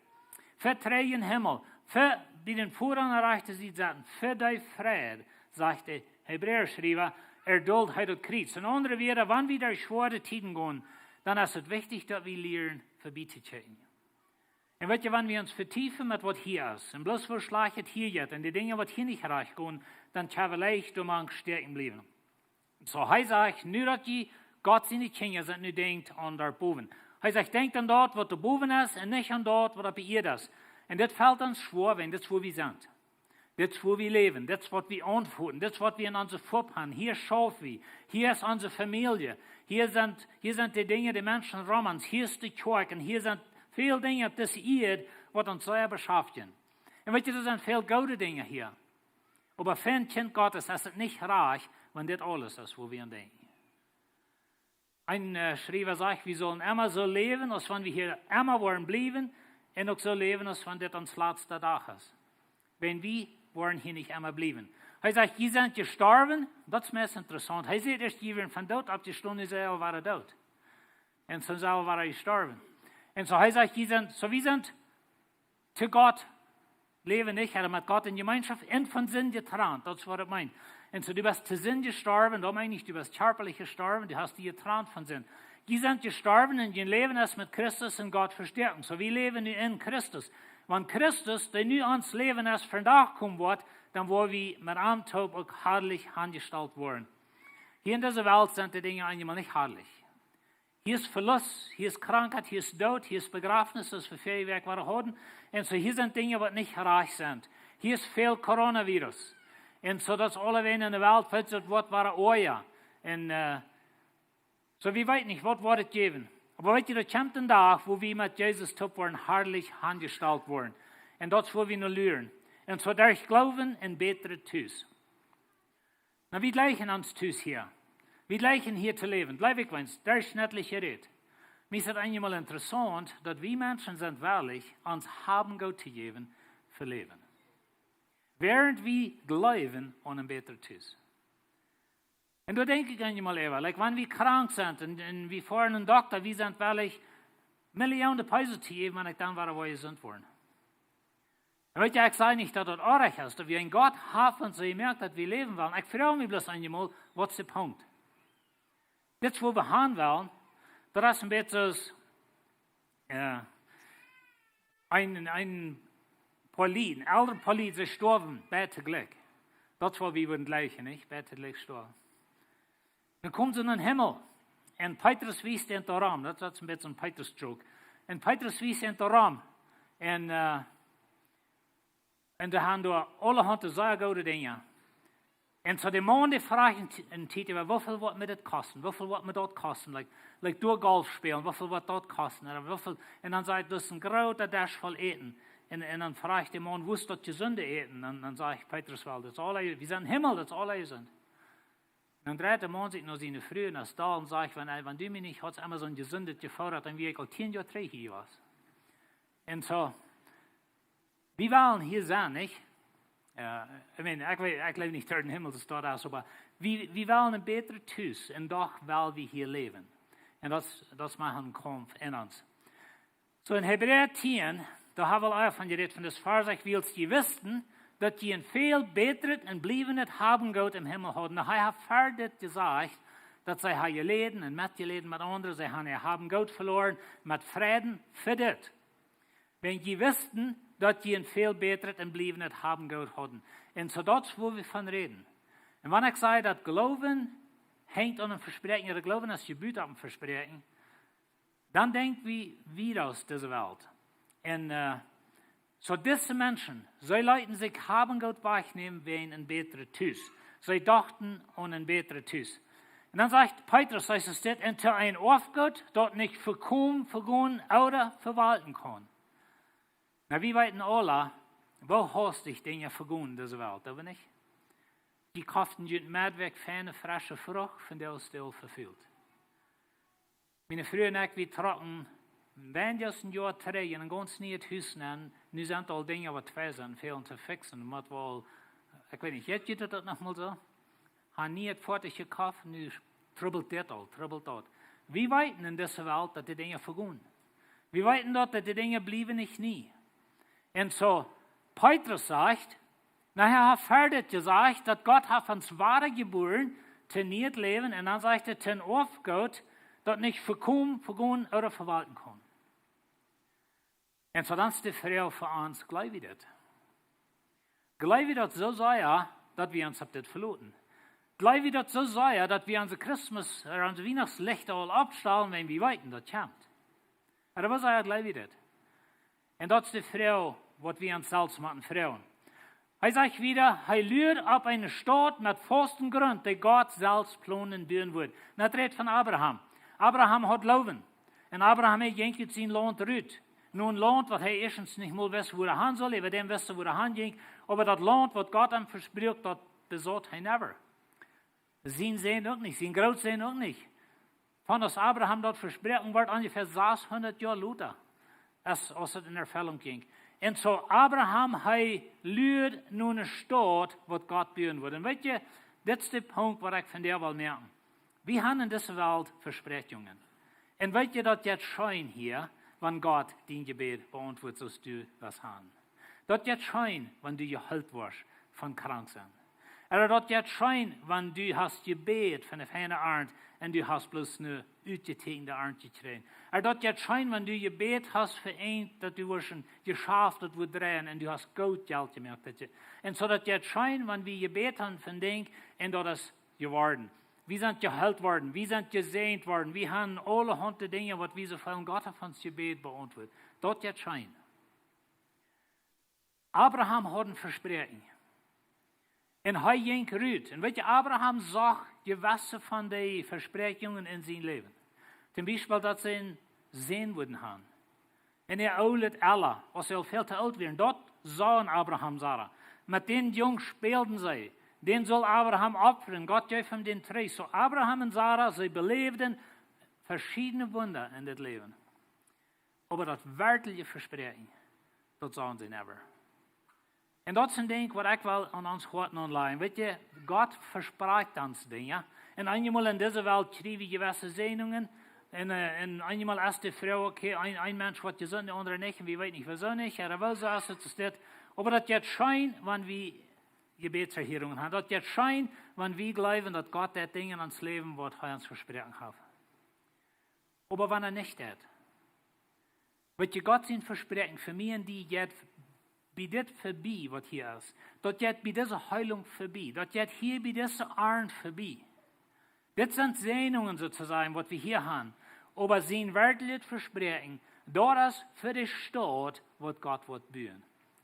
fa trigj em Himmel, fa bie dän Voda aun de rajchte Sied setten, fa de Freid, sajcht de Hebräaschriewa, erduld hee daut Kjriez. En aundre Wieed, wan wie derch schwoare Tieden gonen, dan es et wichtich, daut wie lieren verbie to kjikjen. Un weet jie, wan wie ons vetiefen met waut hia es, un bloos woo schlajcht et hia jeit, un de Dinja, waut hia nich rajcht gonen, dan kjenn wie leicht doamank stäakjen bliewen. Soo, hee sajcht, nu daut jie Gott siene Kjinja sent, nu denkjt aun doa bowen. Hee sajcht, denkjt aun daut, waut doa bowen es, un nich aun daut, waut opp de Ieed es. Un dit felt ons schwoa, wiels dit es, wua wie sent. Dit es, wua wie läwen. Dit es, waut wie aunfoten. Dit es, waut wie en onse Fopp haben. Hia schauf wie. Hia es onse Famielje. Hia sent, hia sent de Dinja, de Menschen rom ons. Hia es de Kjoakj. Un hia sent väl Dinja opp dise Ieed, waut ons sea beschaftjen. Un weet jie, doa sent väl goode Dinja hia. Oba fa een Kjint Gottes es et nich rajcht, wan dit aules es, wua wie aun denkjen. Een, äh, Schriewa sajcht, wie sellen emma soo läwen, aus wan wie hia emma woaren bliewen, un uk soo läwen, aus wan dit ons latsta Dach es. Wan wie woaren hia nich emma bliewen. Hee sajcht, jie sent jestorwen, daut es meist interessaunt. Hee sajcht ieescht, jie wieren vom Doot oppjestonen, jie sent aul wada doot. Un soo sent wie wada jestorwen. Un soo hee sajcht, jie sent, soo wie sent to Gott läwen nich, ooda met Gott en Jemeenschoft, un von Sind jetrant, daut es waut et meent. Un soo, du best to Sind jestorwen, daut meent nich, du best kjarpalich jestorwen, du hast die jetrant von Sind. Jie sent jestorwen un jun Läwen es met Christus en Gott vestoaken. Soo, wie läwen nu en Christus. Wan Christus, dee nu ons Läwen es, vondoag komen woat, dan woa wie met am toop uk harlich aunjestalt woaren. Hia en dise Welt sent de Dinja eenjemol nich harlich. Hia es Velust, hia es Krankheit, hia es Doot, hia es Bejrafnis, aus wie väl Wäakj wieren hauden. Un soo, hia sent Dinja, waut nich rajcht sent. Hia es väl Coronavirus. Un soo, daut es aulawäajen en de Welt, weet jie, daut woat wada oaja. Un, äh, soo, wie weeten nich, waut woat et jäwen. Oba weet jie, doa kjemt een Dach, wua wie met Jesus toop woaren, harlich aunjestalt woaren. Un daut es, wua wie no luren. Un soo, derch Gloowen en bätret Tus. Nu, wie jleichen ons Tus hia. Wie jleichen hia to läwen. Jleew ekj, wan derchschnittlich jerät. Mie es et eenjemol interessaunt, daut wie Menschen sent wellich, ons Haben Goot to jäwen fa Läwen. Wäarent wie jleewen aun een bätret Tus. Un doa denkj ekj eenjemol äwa, like, wan wie krank sent un, un wie foaren no een Dokta, wie sent wellich, Millionen de Pesos to jäwen, wan ekj dan wada woa jesunt woaren. Un weet jie, ekj saj nich, daut daut oajch es, daut wie een Gott haben, soo jemoakt, daut wie läwen wellen. Ekj froag mie bloos eenjemol, waut es de Punkt? Dit es, wua wie han wellen, daut es een bät soo aus, äh, een, een Polit, een elra Polit, see storwen, bät jlikj. Daut es, wua wie wudden jleichen, nich? Bät jlikj storwen. Dan kjemt see en dän Himmel. Un Petrus wiest an doarom. Daut, daut es een bät een Petrus-Joke. Un Petrus wiest an doarom. Un, äh, un dee han doa aulahaunt sea goode Dinja. Un soo de Maun, dee froagt en T-, en Tiet äwa, woo väl woat mie dit kosten? Woo väl woat mie daut kosten? Like, like, doa Golf spälen, woo väl woat daut kosten? Ooda woo väl, un dan sajcht, daut es een groota Desch voll Äten. Un, un dan froagt de Maun, woo es daut jesunde Äten? Dan, dan sajcht Petrus, well, daut es aul, wie sent em Himmel, daut es aul jesunt. Dan dreit de Maun sikj no siene Fru un es doll un sajcht, wan, wan du mie nich haudst emma soon jesundet Jefooda, dan wia ekj aul tieen Joa trigj hia jewast. Un soo, wie wellen hia sennen, nich? Äh, I mean, ekj weet, ekj jleew nich, daut de Himmel de Staut es, oba wie, wie wellen een bätret Tus un doch well wie hia läwen. Un daut es, daut es mau een Kaumf en ons. Soo en Hebräa tieen, doa ha wie aul von jerät, von daut Varsch sajcht, wiels jie wisten, daut jie een väl bätret un bliewendet Haben Goot em Himmel hauden. Nu, hee haft ver dit jesajcht, daut see ha jeläden un metjeläden met aundre, see han äa Haben Goot veloaren, met Freiden fa dit. Wan jie wisten, daut jie een väl bätret un bliewendet Haben Goot hauden. Un soo daut es, wua wie von räden. Un wan ekj saj, daut Gloowen henjt aun een Vespräakjen, ooda Gloowen es jebut opp een Vespräakjen, dan denkj wie wieda aus dise Welt. Un, äh, soo dise Menschen, see leeten sikj Haben Goot wajchnämen wäajen een bätret Tus. See dochten aun een bätret Tus. Un dan sajcht Petrus, hee sajcht dit, un to een Oafgoot, daut nich vekomen, vegonen ooda vewalkjen kaun. Nu, wie weeten aula, woo hastich Dinja vegonen en dise Welt, doo wie nich? Jie koften junt Medwäakj feine, fresche Frucht, vondoag es dee aul vefult. Miene Fru un ekj, wie trocken, wan daut een Joa trigj, en een gaunz nieet Hus nenn. Nu sent aul Dinja, waut twei sent, väl to fixen. Mott woll, ekj weet nich, jeit daut noch mol soo? Ha nieet Foatich jekoft, nu trubbelt dit aul, trubbelt daut. Wie weeten en dise Welt, daut de Dinja vegonen. Wie weeten daut, daut de Dinja bliewen nich nie. Un soo, Petrus sajcht, nu, hee haft ver dit jesajcht, daut Gott haft ons wada jebuaren to nieet Läwen, un dan sajcht hee, to een Oafgoot, daut nich vekomen, vegonen ooda vewalkjen kaun. Un soo dan es de Froag fa ons, jleew wie dit? Jleew wie daut soo sea, daut wie ons opp dit veloten? Jleew wie daut soo sea, daut wie onse Christmas, ooda onse Wiehnachtslichta aul oppstalen, wan wie weeten, daut kjemt? Ooda woo sea jleew wie dit? Un daut es de Froag, waut wie ons selfst motten froagen. Hee sajcht wieda, hee luad opp eene Staut met fasten Grunt, dee Gott selfst plonen un buen wudd. Un daut rät von Abraham. Abraham haud Gloowen. Un Abraham, hee jinkj ut sien Launt rut. No een Launt, waut hee ieeschtens nich mol wist, wua hee han sull. Äwa däm wist hee, wua hee han jinkj. Oba daut Launt, waut Gott am vespruak, daut besaut hee never. Sien Sän uk nich, sien Grootsän uk nich. Von aus Abraham daut vesproaken wort, onjefäa sashundat Joa lota, aus, aus et en Erfellunk jinkj. Un soo Abraham, hee luad no eene Staut, waut Gott buen wudd. Un weet jie, dit es de Punkt, waut ekj von dee well moaken. Wie han en dise Welt Vespräakjungen. Un weet jie, daut jeit scheen hia, wan Gott dien Jebäd beauntwuat, soo aus du west han. Daut jeit scheen, wan du jeheelt woascht von krank sennen. Ooda daut jeit scheen, wan du hast jebät fa eene feine Arnt un du hast bloos eene utjetäkjende Arnt jekjräajen. Ooda daut jeit scheen, wan du jebät hast fa eent, daut du woascht een Jeschaft, daut wudd dreien un du hast goot Jelt jemoakt. Daut je, un soo daut jeit scheen, wan wie jebät han fa een Dinkj un daut es jeworden. Wie sent jeheelt worden, wie sent jesäajent worden, wie han aulahaunt Dinja, waut wie soo väl, Gott haft ons Jebäd beauntwuat. Daut jeit scheen. Abraham haud een Vespräakjen. Un hee jinkj rut. Un weet jie, Abraham sach jewesse von dee Vespräakjungen en sien Läwen. Toom Biespel, daut see een Sän wudden han. En äa oolet Ella, aus see aul väl too oolt wieren, daut sagen Abraham, Sara. Met dän Jung spälden see. Dän sull Abraham opfren. Gott jeef am dän trigj. Soo Abraham un Sara, see beläwden veschiedne Wunda en dit Läwen. Oba daut werkjliche Vespräakjen, daut sagen see never. Un daut es een Dinkj, waut ekj well aun ons Hoat aunlajen. Weet jie, Gott vesprakjt ons Dinja. Un eenjemol en dise Welt kjrie wie jewesse Säajnungen. Un, äh, un eenjemol es de Froag, okay, een, een Mensch woat jesunt, de aundra nich. Un wie weeten nich, wuarom nich. Ooda wuarom es et soo, es dit. Oba daut jeit scheen, wan wie Jebädserhörungen han. Daut jeit scheen, wan wie jleewen, daut Gott deit Dinja en ons Läwen, waut hee ons vesproaken haft. Oba wan hee nich deit, weet jie, Gott sien Vespräakjen fa mie un die jeit bie dit verbie, waut hia es. Daut jeit bie dise Heelunk verbie. Daut jeit hia bie dise Arnt verbie. Dit sent Säajnungen, soo to sajen, waut wie hia han. Oba sien werkjlichet Vespräakjen, daut es fa de Staut, waut Gott woat buen.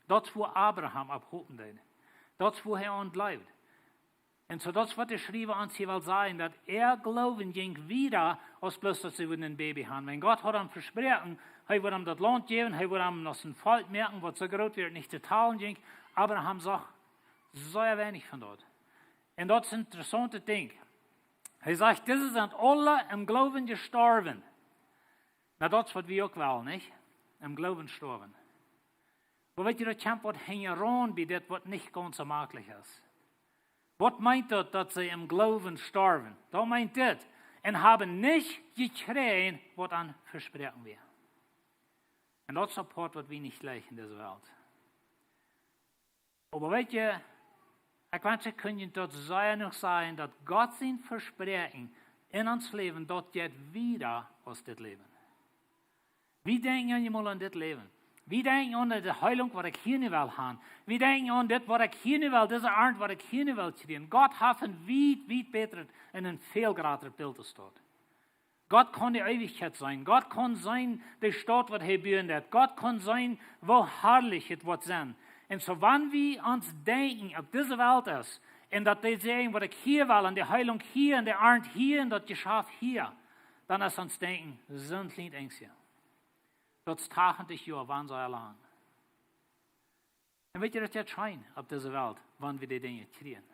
Daut es, wua Abraham opp hopen deed. Daut es, wua hee aun jleewd. Un soo daut es, waut de Schriewa ons hia well sajen, daut äa Gloowen jinkj wieda, aus bloos daut see wudden een Baby han. Wan Gott haud am vesproaken, hee wudd am daut Launt jäwen, hee wudd am aus een Volkj moaken, waut soo groot wia, nich to talen jinkj. Abraham sach sea weinich von daut. Un daut es een interessauntet Dinkj. Hee sajcht, dise sent aule em Gloowen jestorwen. Na, daut es, waut wie uk wellen, nich? Em Gloowen stoawen. Oba weet jie, daut kjemt waut hinjaraun bie dit, waut nich gaunz soo maklich es. Waut meent daut, daut see em Gloowen storwen? Daut meent dit: "Un haben nich jekjräajen, waut an vesproaken wia." Un daut es een Poat, waut wie nich jleichen en dise Welt. Oba weet jie, ekj wensch, ekj kunn junt daut sea noch sajen, daut Gott sien Vespräakjen en ons Läwen, daut jeit wieda aus dit Läwen. Wie denkjen eenjemol aun dit Läwen. Wie denkjen aun de Heelunk, waut ekj hia nu well han. Wie denkjen aun dit, waut ekj hia nu well, dise Arnt, waut ekj hia nu well kjrieen. Gott haft een wiet, wiet bätret un een väl jratret Bilt aus daut. Gott kaun de Eewichkjeit seenen. Gott kaun seenen de Staut, waut hee buen deit. Gott kaun seenen, woo harlich et woat sennen. Un soo, wan wie ons denkjen, opp dise Welt es, un daut dee sajen, waut ekj hia well, un de Heelunk hia, un de Arnt hia, un daut Jeschaft hia, dan es ons Denkjen soon kjlien Enjstje. Daut es tachentich Joa, wan soo lang. Un weet jie, daut jeit scheen opp dise Welt, wan wie dee Dinja kjrieen.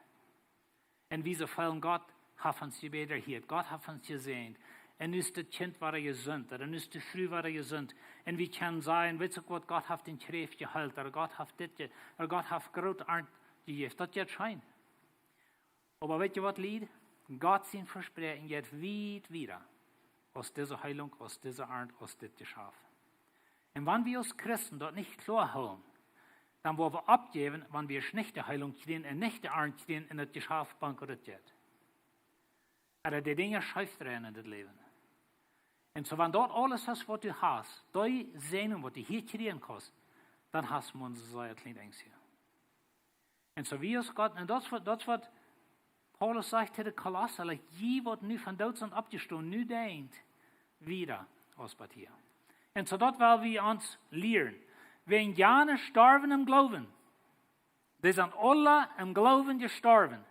Un wie soo feelen, Gott haft ons Jebäd erhieet, Gott haft ons jesäajent. Un nu es daut Kjint wada jesunt, un nu es de Fru wada jesunt. Un wie kjennen sajen, weetst uk waut, Gott haft dän Kjräft jeheelt, ooda Gott haft dit je-, ooda Gott haft groote Arnt jejäft. Daut jeit scheen. Oba weet jie waut, Lied? Gott sien Vespräakjen jeit wiet wieda aus dise Heelunk, aus dise Arnt, aus dit Jeschaft. Un wan wie aus Christen daut nich kloa hoolen, dan woa wie oppjäwen, wan wie nich de Heelunk kjrieen un nich de Arnt kjrieen un daut Jeschaft bankrott jeit. Ooda de Dinja scheef dreien en dit Läwen. Un soo, wan daut aules es, waut du hast, dee Säajnunk, waut du hia kjrieen kaust, dan hast du mau een sea kjlien Enjstje. Un soo aus Gott, un daut es waut, daut es waut Paulus sajcht to de Kolossa, like, jie, waut nu von doot sent oppjestonen, nu denkjt wieda aus bat hia. Un soo daut well wie ons lieren. Wäa jana storwen em Gloowen, Dee sent aule em Gloowen jestorwen.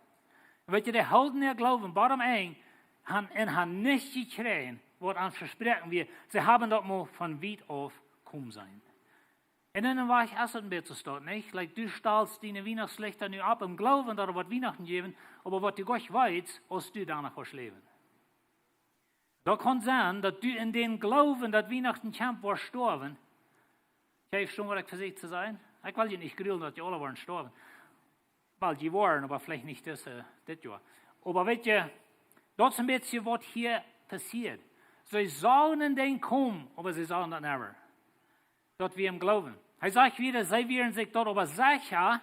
Weet jie, dee hilden äa Gloowen bat aum Enj, han, un han nich jekjräajen, waut an vesproaken wia. See haben daut mau von wiet auf komen seenen. Un en een Wajch es daut een bät soo, nich? Like, du stalst diene Wienachtslichta nu opp em Gloowen, daut et woat Wienachten jäwen, oba waut du goanich weetst, aus du doano woascht läwen. Daut kaun sennen, daut du en dän Gloowen, daut Wienachten kjemt, woascht stoawen. Jie vestonen, waut ekj vesieekj to sajen? Ekj well junt nich grulen, daut jie aule woaren stoawen. Well, jie woaren, oba veleicht nich dit, äh, dit Joa. Oba weet jie, daut es een bät waut hia passieet. See sagen een Dinkj komen, oba see sagen daut never. Daut wia em Gloowen. Hee sajcht wieda, see wieren sikj doaräwa secha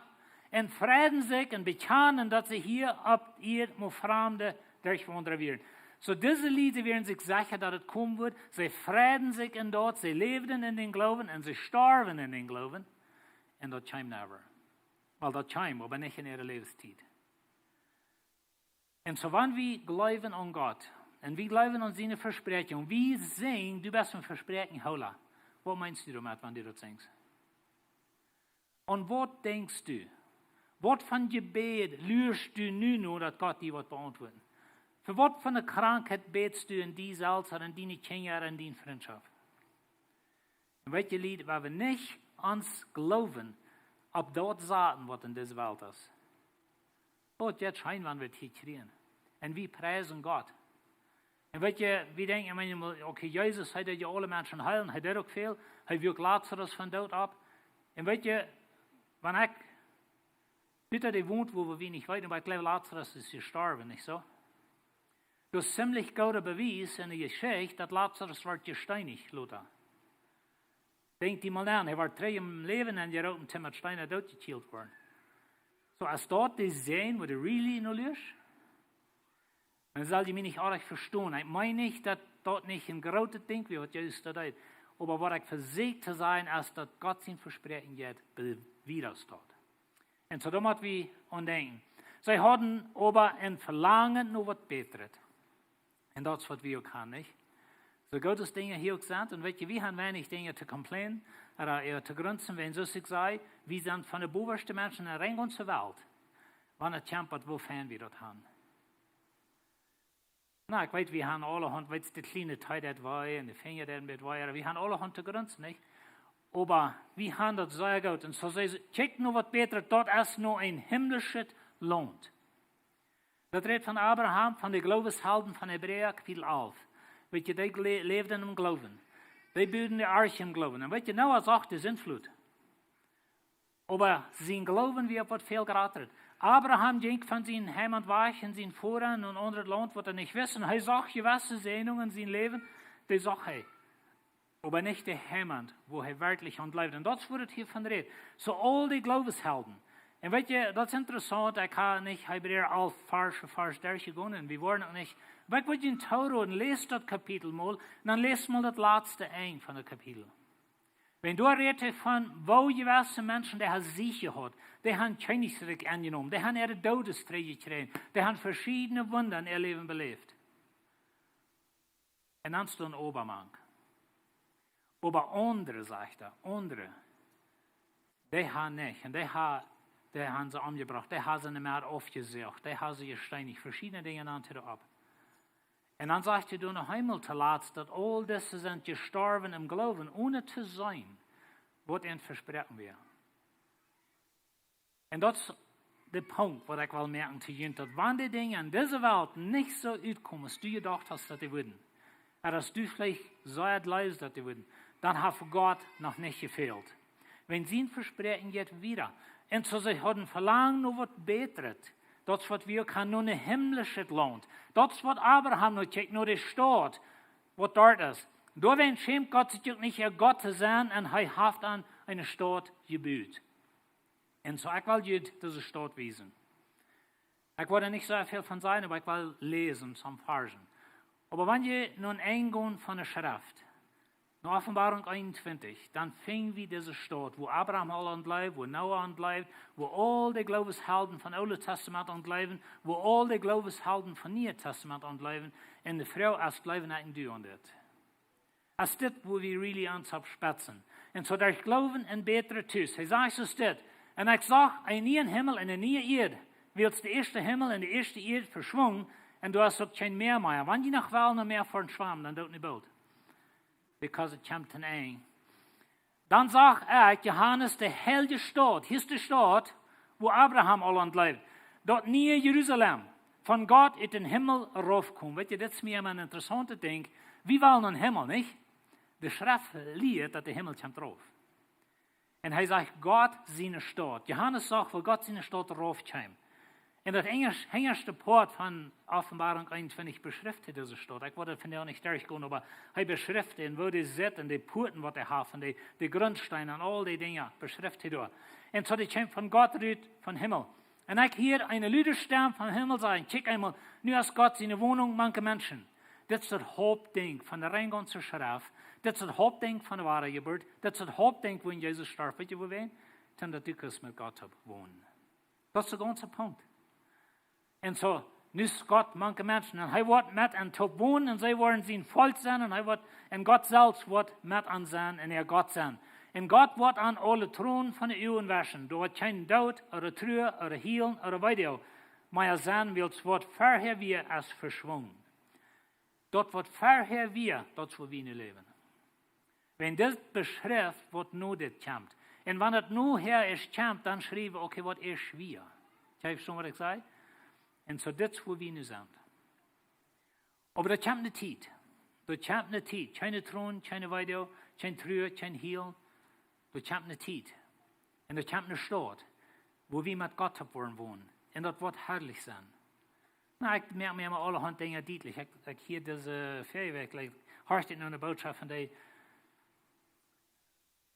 un freiden sikj un bekjanen, daut see hia opp Ieed mau Framde derchwaundren wieren. Soo, dise Lied wieren sikj secha, daut et komen wudd. See freiden sikj en daut, see läwden en dän Gloowen un see storwen en dän Gloowen. Un daut kjeem never. Well, daut kjeem, oba nich en äare Läwenstiet. Un soo, wan wie gloowen aun Gott, un wie gloowen aun siene Vespräakjunk, wie sajen, du best een Vespräakjenhoola. Waut meenst du doamet, wan du daut sajchst? Un waut denkjst du? Waut fa Jebäd luascht du nu no, daut Gott die woat beauntwuaden? Fa waut fa Krankheit bätst du en die selfst, en diene Kjinja, en diene Frintschoft? Un weet jie, Lied, wan wie nich ons Gloowen opp daut saten, waut en dise Welt es, daut jeit scheen, wan wie daut hia kjrieen. Un wie priesen Gott. Un weet jie, wie denkjen emma, okay, Jesus, hee deed je aule Menschen heelen, hee deed uk väl, hee wuak Lazarus von doot opp. Un weet jie, wan ekj, Peter, dee wont, wua wie nich weeten, oba ekj jleew, Lazarus es jestorwen, nich soo? Daut es ziemlich gooda Bewies en de Jeschicht, daut Lazarus wort jesteenicht, lota. Denkj die mol aun, hee wort trigj em Läwen enjeroopen, toom met Steena dootjekjielt woaren. Soo, es daut de Sän, wua du really no luascht? Dan saul jie mie nich oajch vestonen. Ekj meen nich, daut daut nich een grootet Dinkj wia, waut Jesus doa deed. Oba waut ekj vesieekj to sajen, es, daut Gott sien Vespräakjen jeit, be-, wieda steit. Un soo, doa mott wie aun denkjen. See hauden oba een Velangen no waut Bätret. Un daut es, waut wie uk haben, nich? Soo goot aus Dinja hia uk sent, un weet jie, wie haben weinich Dinja to complainen, ooda, ooda to grunzen, wan, soo aus ekj säd, wie sent von de bowaschte Menschen en de gaunze Welt. Wan et kjemt, woo fein wie daut haben. Na, ekj weet, wie haben aulahaunt, weetst, de kjliene Tee deit wee, un de Finja deit een bät wee, ooda wie haben aulahaunt to grunzen, nich? Oba wie haben daut sea goot. Un soo säd see, kjikj no waut Bätret, daut es no een himmlischet Launt. Daut rät von Abraham, von de Glooweshelden von Hebräa, Kapitel alf. Weet jie, dee gle-, läwden em Gloowen. Dee buden de Arche em Gloowen. Un weet jie, Noah sach de Sintflut. Oba sien Gloowen wia opp waut väl jratret. Abraham jinkj von sien Heimat wajch en sien Foaren en een aundret Launt, waut hee nich wist. Un hee sach jewesse Säajnungen en sien Läwen, dee sach hee. Oba nich de Heimat, wua hee werkjlich aun jleewd. Un daut es, wua et hia von rät. Soo aul de Glooweshelden. Un weet jie, daut es interessaunt, ekj hab nich Hebräa alf Varsch fa Varsch derchjegonen, un wie woaren uk nich. Oba ekj wudd junt tooroden, läst daut Kapitel mol, un dan läst mol daut latste Enj von daut Kapitel. Wan doa rät hee von, woo jewesse Menschen, dee haben Sieg jehaut, dee haben Kjennichrikj aunjenomen, dee haben äare Doodes trigjjekjräajen, dee haben veschiedne Wunda en äa Läwen beläft. Un dan steit oba mank. Oba aundre, sajcht hee, aundre, dee haben nich. Un dee ha-, dee haben see omjebrocht, dee haben see en de Moot aufjesoacht, dee haben see jesteenicht, veschiedne Dinja nanen see doa opp. Un dan sajcht hee doa noch eemol toolatst, daut aul dise sent jestorwen em Gloowen, onen to seenen, waut an vesproaken wia. Un daut es de Punkt, waut ekj well moaken to junt, daut wan de Dinja en dise Welt nich soo utkomen, aus du jedocht hast, daut dee wudden, ooda aus du veleicht soo jleefst, daut dee wudden, dan haft Gott noch nich jefält. Wan sien Vespräakjen jeit wieda. Un soo see hauden Velangen no waut Bätret. Daut es, waut wie uk haben, no een himmlischet Launt. Daut es, waut Abraham no kjikjt, no de Staut, waut doa es. Doawäajen schämt Gott sikj uk nich, äa Gott to sennen, un hee haft an eene Staut jebut. Un soo, ekj well junt dise Staut wiesen. Ekj woa doa nich soo väl von sajen, oba ekj well läsen, some Varschen. Oba wan jie no een Enj gonen von de Schreft, no Openboarunk eenuntwintich, dan finj wie dise Staut, wua Abraham aul aun jleewd, wua Noah aun jleewd, wua aul de Glooweshelden von Oolet Testament aun jleewden, wua aul de Glooweshelden von Nieet Testament aun jleewden, un de Froag es, jleewen ekj un du aun dit? Es dit, wua wie really ons opp spetzen? Un soo derch Gloowen en Bätret tus. Hee sajcht soo dit: Un ekj sach eenen nieen Himmel un eene niee Ieed, wiels de ieeschte Himmel un de ieeschte Ieed veschwungen, un doa es uk kjeen Mäa mea. Wan jie noch wellen no Mäa foaren schwamen, dan doot nu boolt. Because it kjemt to een Enj. Dan sach ekj, Johanes, de heilje Staut, hia es de Staut, wua Abraham aul aun jleewd, daut niee Jerusalem, von Gott ut dän Himmel raufkomen. Weet jie, dit es mie emma een interessauntet Dinkj. Wie wellen no dän Himmel, nich? De Schreft lieet, daut de Himmel kjemt rauf. Un hee sajcht, Gott siene Staut. Johanes sach, woo Gott siene Staut raufkjeem. Un daut hinjaschte Poat von Openboarunk eenuntwintich beschrift hee dise Staut. Ekj wull daut vondoag nich derchgonen, oba hee beschrift dän, woo dee sitt un de Puaten, waut hee haft, un de, de Grundsteen un aul dee Dinja beschrift hee doa. Un soo, dee kjeem von Gott rut, vom Himmel. Un ekj hieed eene lude Stemm vom Himmel sajen: Kjikj eemol, nu es Gott siene Wonunk mank de Menschen. Dit es daut Hauptdinkj von de rein gaunze Schreft. Dit es daut Hauptdinkj von de Wadajeburt. Dit es daut Hauptdinkj, wua Jesus storf. Weet jie wuarom? Daut du kaust met Gott toop wonen. Daut es de gaunze Punkt. Un soo, nu es Gott mank de Menschen. Un hee woat met an toop wonen un see woaren sien Volkj sennen. Un hee woat, un Gott selfst woat met an sennen un äa Gott sennen. Un Gott woat an aule Tronen von de Uagen wauschen. Doa woat kjeen Doot, ooda Trua, ooda Hielen, ooda Weedoag mea sennen, wiels waut verhäa wia, es veschwungen. Daut waut verhäa wia, daut es wua wie nu läwen. Wan dit beschrift, waut no dit kjemt. Un wan et nohäa ieescht kjemt, dan schriew wie, okay, waut ieescht wia. Jie vestonen, waut ekj saj? Un soo, dit es wua wie nu sent. Oba daut kjemt ne Tiet. Daut kjemt ne Tiet. Kjeene Tronen, kjeene Weedoag, kjeen Trua, kjeen Hielen. Daut kjemt ne Tiet. Un daut kjemt ne Staut, wua wie met Gott toop woaren wonen. Un daut woat harlich sennen. Nu, ekj moak mie emma aulahaunt Dinja dietlich. Ekj, ekj hia dise Ferienwäakj, like, horcht ekj no ne Bootschoft von dee,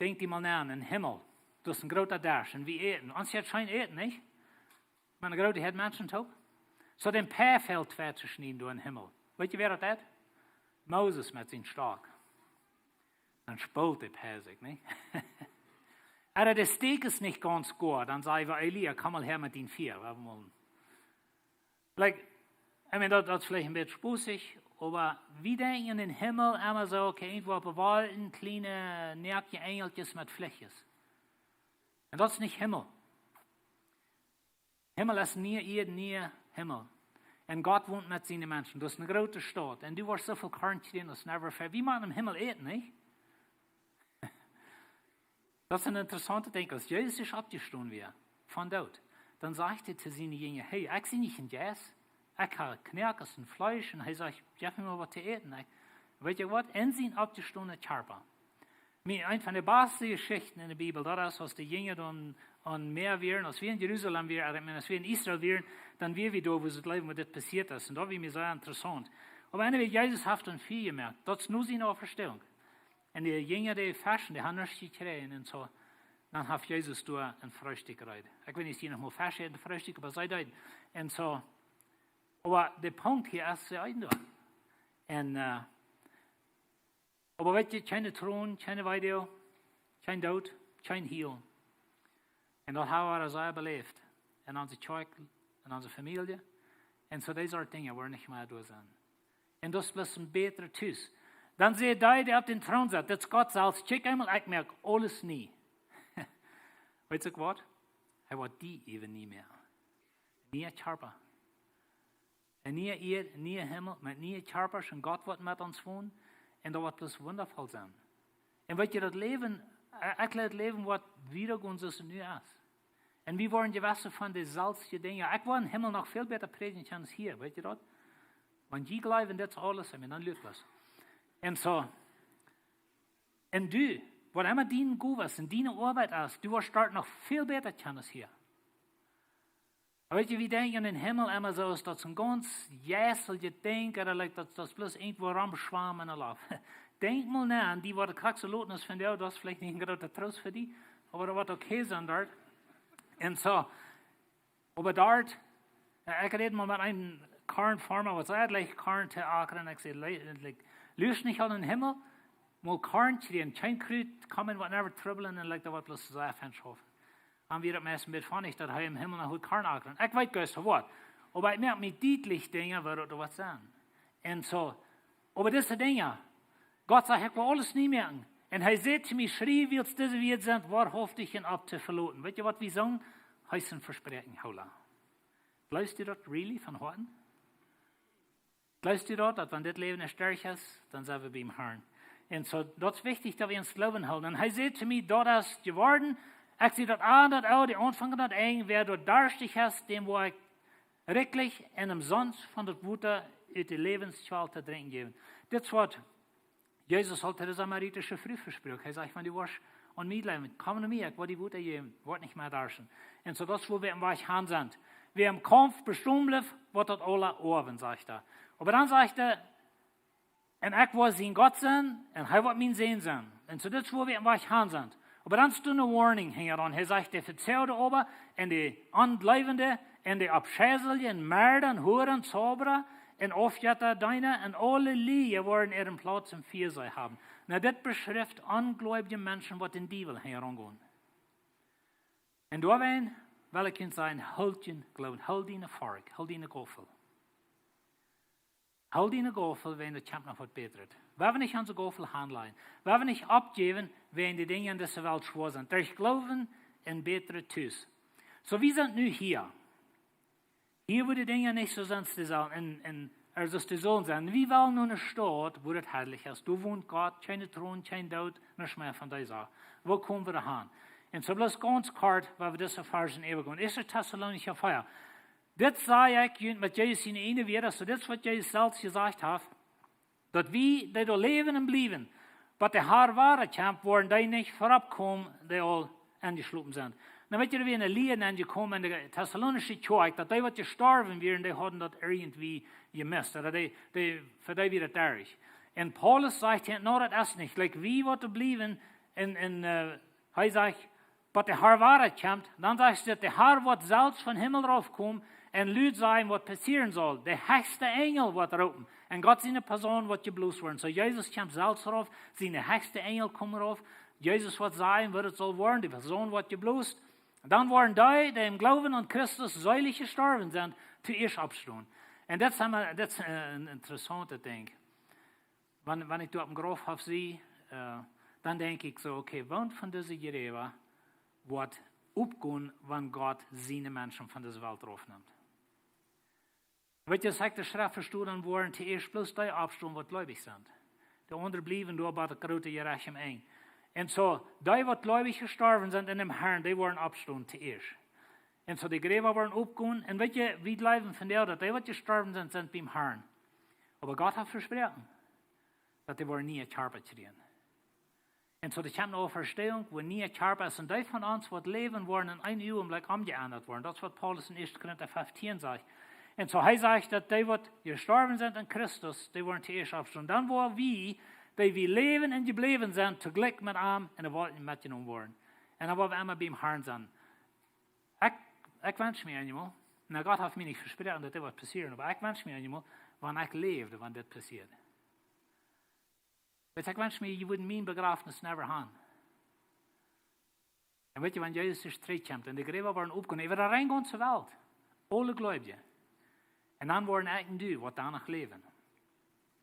denkj die mol no, em Himmel. Daut es een groota Desch. Un wie äten. Ons jeit scheen äten, nich? Oba ne groote Häad Menschen toop. Soo, dän Pä fält twei to schnieden doa em Himmel. Weet jie, wäa daut deit? Moses met sien Stock. Dan spolt de Pä sikj, nich? Ooda de Steak es nich gaunz goa, dan saj wie: Elia, komm mol häa met dien Fia. Wie wellen, like, I mean, daut, daut es veleicht een bät spusich, oba wie denkjen em Himmel emma soo, okay, irjentwua oppe Wolkjen, kjliene, noakte Enjelkjes met Flichjes. Un daut es nich Himmel. Himmel es niee Ieed, niee Himmel. Un Gott wont met siene Menschen. Daut es ne groote Staut. Un du woascht soo väl Korn kjrieen aus never before. Wie motten em Himmel äten, nich? Daut es een interessauntet Dinkj. Aus Jesus es oppjestonen wia vom Doot, dan säd hee to siene Jinja: Hey, ekj sie nich een Jeist. Ekj hab Knoakes un Fleesch. Un hee sajcht: Jeff mie mol waut to äten. Ekj, weet jie waut? En sien oppjestonen Kjarpa. Mie, eent von de baste Jeschichten en de Bibel, daut es, aus de Jinja dan aum Mäa wieren, aus wie en Jerusalem wieren, I mean, aus wie en Israel wieren, dan wieren wie doa, wua see jleewen, wua dit passieet es. Un daut wia mie sea interessaunt. Oba anyway, Jesus haft dan Fia jemoakt. Daut es nu siene Auferstehung. Un de Jinja, dee Fesch, dee haben nuscht jekjräajen un soo. Dan haft Jesus doa een Freestikj jereed. Ekj weet nich, aus jie noch mol Fesch äten, Freestikj, oba see deeden. Un soo, oba de Punkt hia es, see eeten doa. Un, äh, oba weet jie, kjeene Tronen, kjeene Weedoag, kjeen Doot, kjeen Hielen. Un daut haben wie sea beläft. En onse Kjoakj, en onse Famielje. Un soo dee Sort Dinja woaren nich mea doa sennen. Un daut es bloos een bätret Tus. Dan säd dee, dee opp dän Troon saut, daut es Gott selfst: Kjikj eemol, ekj moak aules nie. Weetst du waut? Hee woat die äwen nie moaken. Niea Kjarpa. Een niea Ieed, een niea Himmel, met niee Kjarpasch, un Gott woat met ons wonen. Un daut woat bloos wundafoll sennen. Un weet jie, daut Läwen, äh, ekj jleew, daut Läwen woat wieda gonen soo aus et nu es. Un wie woaren jewess von de selwje Dinja. Ekj woa em Himmel noch väl bäta prädjen kjennen aus hia, weet jie daut? Wan jie jleewen, daut es aules, I mean, dan lukt daut. Un soo, un du, waut emma diene Gow es un diene Oabeit es, du woascht doa noch väl bäta kjennen aus hia. Oba weet jie, wie denkjen aun dän Himmel emma soo, aus daut es een gaunz jeisteljet Dinkj, ooda, like, daut, daut es bloos irjentwua romschwamen en de Loft. Denkj mol no, aun dee, waut de Krakse loten es von die, daut es veleicht nich een groota Troost fa die, oba daut woat okay sennen doa. Un soo, oba doa, äh, ekj räd mol met eenen Kornfoarma, waut säd, like, Korn to akren, ekj säd, like, like, lust nich aun dän Himmel, mol Korn kjrieen, kjeen Krut, kaun waut never trubblen, un, like, daut woat bloos soo fein schaufen. Dan woat daut meist een bät fonnich, daut hee em Himmel noch woat Korn akren. Ekj weet nich waut. Oba ekj moak mie dietlich Dinja, waut doa woat sennen. Un soo, oba dise Dinja, Gott sajcht: Ekj woa aules nie moaken. Un hee säd to mie: "Schriew, wiels dise Wieed sent woarhauftich un opp to veloten." Weetst du waut wie sungen? Hee es een Vespräakjenhoola. Jleefst du daut really von Hoaten? Jleefst du daut, daut wan dit Läwen es derch es, dan sent wie biem Harn? Un soo, daut es wichtich, daut wie ons Gloowen hoolen. Un hee säd to mie: "Daut es jeworden." Ekj sie daut aun, daut Enj, de Aunfank un daut Enj. Wäa doa darstich es, däm woa ekj rikjlich un omsonst von daut Wota ut de Läwenskwal to drinkjen jäwen. Dit es waut Jesus haud to de samaritische Fru vesproaken. Hee säd: "Wan du woascht aun mie jleewen, komm no mie, ekj woa die Wota jäwen, woascht nich mea darschten." Un soo, daut es, wua wie em Wajch han sent. Wäa em Kaumf bestonen blift, woat daut aula oawen, sajcht hee. Oba dan sajcht hee: "Un ekj woa sien Gott sennen, un hee woat mien Sän sennen." Un soo, dit es, wua wie em Wajch han sent. Oba dan es doa eene Warnung hinjaraun. Hee sajcht: "De Vezeaden oba, un de Onjleewende, un de Aufscheisliche, un Merda, un Huaren, Zaubra, un Aufjettadeena, un aule Lieja woaren äaren Plauz em Fia haben." Nu, dit beschrift onjleewje Menschen, waut dän Diewel hinjaraun gonen. Un doawäajen well ekj junt sajen: Hool dien Gloowen, hool diene Forkj, hool diene Gaufel. Hool diene Gaufel, wiels et kjemt noch waut Bätret. Wie woaren nich onse Gaufel hanlajen. Wie woaren nich oppjäwen, wiels de Dinja en dise Welt schwoa sent. Derch Gloowen en bätret Tus. Soo, wie sent nu hia. Hia, wua de Dinja nich soo sent, aus dee sellen, en, en, aus dee sellen sennen. Wie wellen no eene Staut, wua et harlich es. Doa wont Gott, kjeene Tronen, kjeen Doot, nuscht mea von dise. Wua komen wie han? Un soo bloos gaunz kort, wua wie dise Varzen äwagonen. Ieeschte Tessalonicha vea. Dit saj ekj junt met Jesus siene eejne Wieed, soo dit es, waut Jesus selfst jesajcht haft, daut wie, dee doa läwen un bliewen, waut de Har wada kjemt, woaren dee nich verop komen, dee aul enjeschlopen sent. Nu, weetst du, wie en de Lia enjekomen en de Tessalonicha Kjoakj, daut dee, waut jestorwen wieren, dee hauden daut irjentwie jemist. Daut dee, dee, fa dee wia daut derch. Un Paulus sajcht hia: "No, daut es nich. Like, wie, waut doa bliewen," un, un, äh, hee sajcht, "waut de Har wada kjemt," dan sajcht et, de Har woat selfst vom Himmel raufkomen un lud sajen, waut passieren saul. De hechste Enjel woat roopen. Un Gott siene Posaun woat jeblost woaren. Soo, Jesus kjemt selfst rauf, siene hechste Enjel komen rauf. Jesus woat sajen, waut et saul woaren, de Posaun woat jeblost. Dan woaren dee, dee em Gloowen aun Christus seelich jestorwen sent, toieescht oppstonen. Un daut es, daut es een interessauntet Dinkj. Wan, wan ekj doa oppem Graufhoff sie, äh, dan denkj ekj soo: "Okay, wäa von dise Jräwa woat oppgonen, wan Gott siene Menschen von dise Welt raufnemt?" Weetst du, aus ekj de Schreft vesto, dan woaren toieescht bloos dee oppstonen, waut jleewich sent. De aundre bliewen doa bie daut groote Jerecht aum Enj. Un soo, dee, waut jleewich jestorwen sent en dän Harn, dee woaren oppstonen toieescht. Un soo, de Jräwa woaren oppgonen. Un weetst du, wie jleewen vondoag, daut dee, waut jestorwen sent, sent biem Harn. Oba Gott haft vesproaken, daut dee woaren niee Kjarpa kjrieen. Un soo, doa kjemt eene Auferstehung, wua niee Kjarpa es. Un dee von ons, waut läwen, woaren en een Uagenblikj omjeendat woaren. Daut es, waut Paulus en ieeschte Korinta fieftieen sajcht. Un soo, hee sajcht, daut dee, waut jestorwen sent en Christus, dee woaren toieescht oppstonen. Dan woa wie, dee wie läwen un jebläwen sent, toojlikj met am en de Wolkjen metjenomen woaren. Un dan woa wie emma biem Harn sennen. Ekj, ekj wensch mie eemol, nu, Gott haft mie nich vesproaken, daut dit woat passieren, oba ekj wensch mie eemol, wan ekj läwd, wan dit passieed. Weetst du, ekj wensch mie, jie wudden mien Bejrafnis never han. Un weetst du, wan Jesus ieescht trigjkjemt un de Jräwa woaren oppgonen, äwa de rein gaunze Welt, aule Jleewje. Un dan woaren ekj un du, waut doano läwen,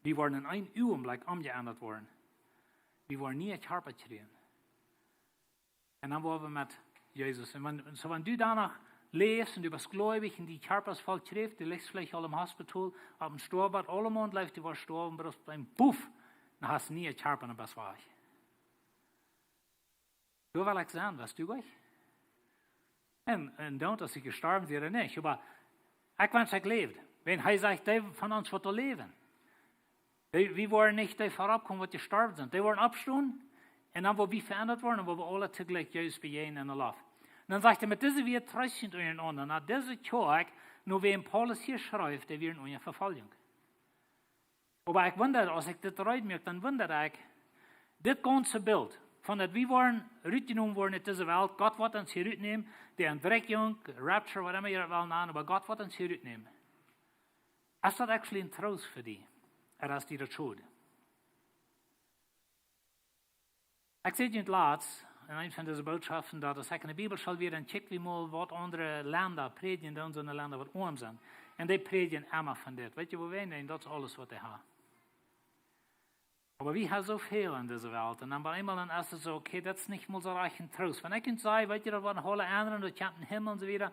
wie woaren en een Uagenblikj omjeendat woaren. Wie woaren niee Kjarpa kjrieen. Un dan woaren wie met Jesus. Un wan, soo wan du doano läfst un du best jleewich un dien Kjarpa es voll Kjräft, du lichst veleicht aul em Hospital, opp een Stoawa, aulemaun jleeft, du woascht stoawen, oba opp eemol, puff, dan hast du niee Kjarpa un best wajch. Doa well ekj sennen, weetst du, wajch? Un, un dan, aus ekj jestorwen sie, ooda nich. Oba ekj wensch, ekj läwd. Wan hee sajcht, dee von ons, waut doa läwen, dee, wie woaren nich dee verop komen, waut jestorwen sent. Dee woaren oppstonen. Un dan woa wie veendat woaren un woa wie aule toojlikj Jesus bejäajnen en de Loft. Un dan sajcht hee: "Met dise Wieed treest junt unjarenaunda." Nu, dise Kjoakj, no wäm Paulus hia schrift, dee wieren unja Vefoljunk. Oba ekj wunda, aus ekj dit reed moak, dan wunda ekj, dit gaunze Bilt, von daut wie woaren rutjenomen woaren ut dise Welt, Gott woat ons hia rutnämen, de Entrikjunk, Rapture, waut emma jie daut wellen nanen, oba Gott woat ons hia rutnämen. Es daut actually een Troost fa die? Ooda es die daut schod? Ekj säd junt latst en eene von dise Botschaften, daut aus ekj en de Bibelschool wia, dan kjikjt wie mol, waut aundre Lenda prädjen, dan soone Lenda, waut oam sent. Un dee prädjen emma von dit. Weetst du, woo wie, nä, daut es aules, waut dee haben. Oba wie haben soo väl en dise Welt. Un dan bie eemol dan es et soo, okay, daut es nich mol soo rajcht een Troost. Wan ekj junt saj, weet jie, daut woat een Himmel un doa kjemt een Himmel un soo wieda,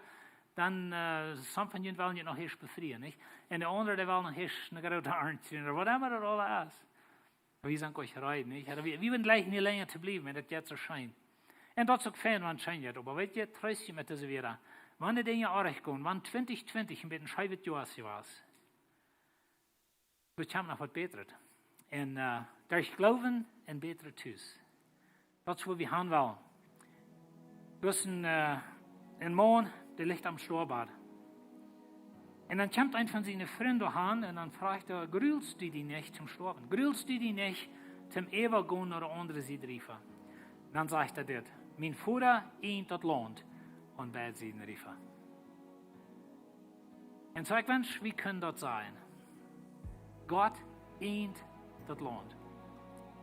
dan, äh, somje von junt wellen junt noch ieescht befrieen, nich? Un de aundre, dee wellen noch ieescht eene groote Arnt kjrieen, ooda waut emma daut aules es. Oba wie sent uk reed, nich? Ooda wie, wie sent jlikj nich lenja to bliewen, wan daut jeit soo scheen. Un daut es uk fein, wan et scheen jeit. Oba weet jie, Troost jeit met dise Welt. Wan de Dinja oajch gonen, wan twintich twintich een bät een scheewet Joa es jewast, daut kjemt noch waut Bätret. Un, äh, derch Gloowen een bätret Hus. Daut es, wua wie han wellen. Doa es een, äh, een Maun, dee licht aum Stoawen. Un dan kjemt een von siene Frind han un dan fruacht hee: "Grulst du die nich toom stoawen? Grulst du die nich toom äwagonen no de aundre Sied Riefa?" Dan sajcht hee dit: "Mien Voda eent daut Launt aun beid Sieden Riefa." Un soo, ekj wensch, wie kunnen daut sajen. Gott eent daut Launt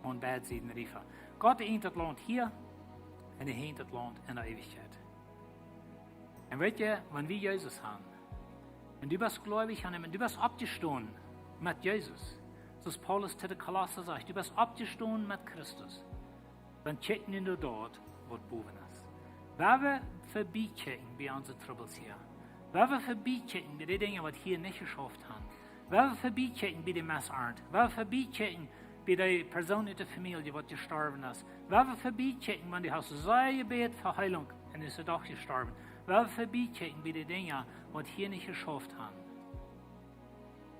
aun beid Sieden Riefa. Gott eent daut Launt hia un hee eent daut Launt en de Eewichkjeit. Un weet jie, wan wie Jesus han, un du best gleubich aun am, un du best oppjestonen met Jesus, soo aus Paulus to de Kolossa sajcht, du best oppjestonen met Christus, dan kjikj nu no daut, waut bowen es. Wan wie verbie kjikjen bie onse Trubbels hia, wan wie verbie kjikjen bie de Dinja, waut hia nich jeschauft han, wan wie verbie kjikjen bie de Messarnt, wan wie verbie kjikjen bie de Persoon ut de Famielje, waut jestorwen es, wan wie verbie kjikjen, wan du hast sea jebät fa Heilunk un es hee doch jestorwen, wan wie verbie kjikjen bie de Dinja, waut hia nich jeschauft han.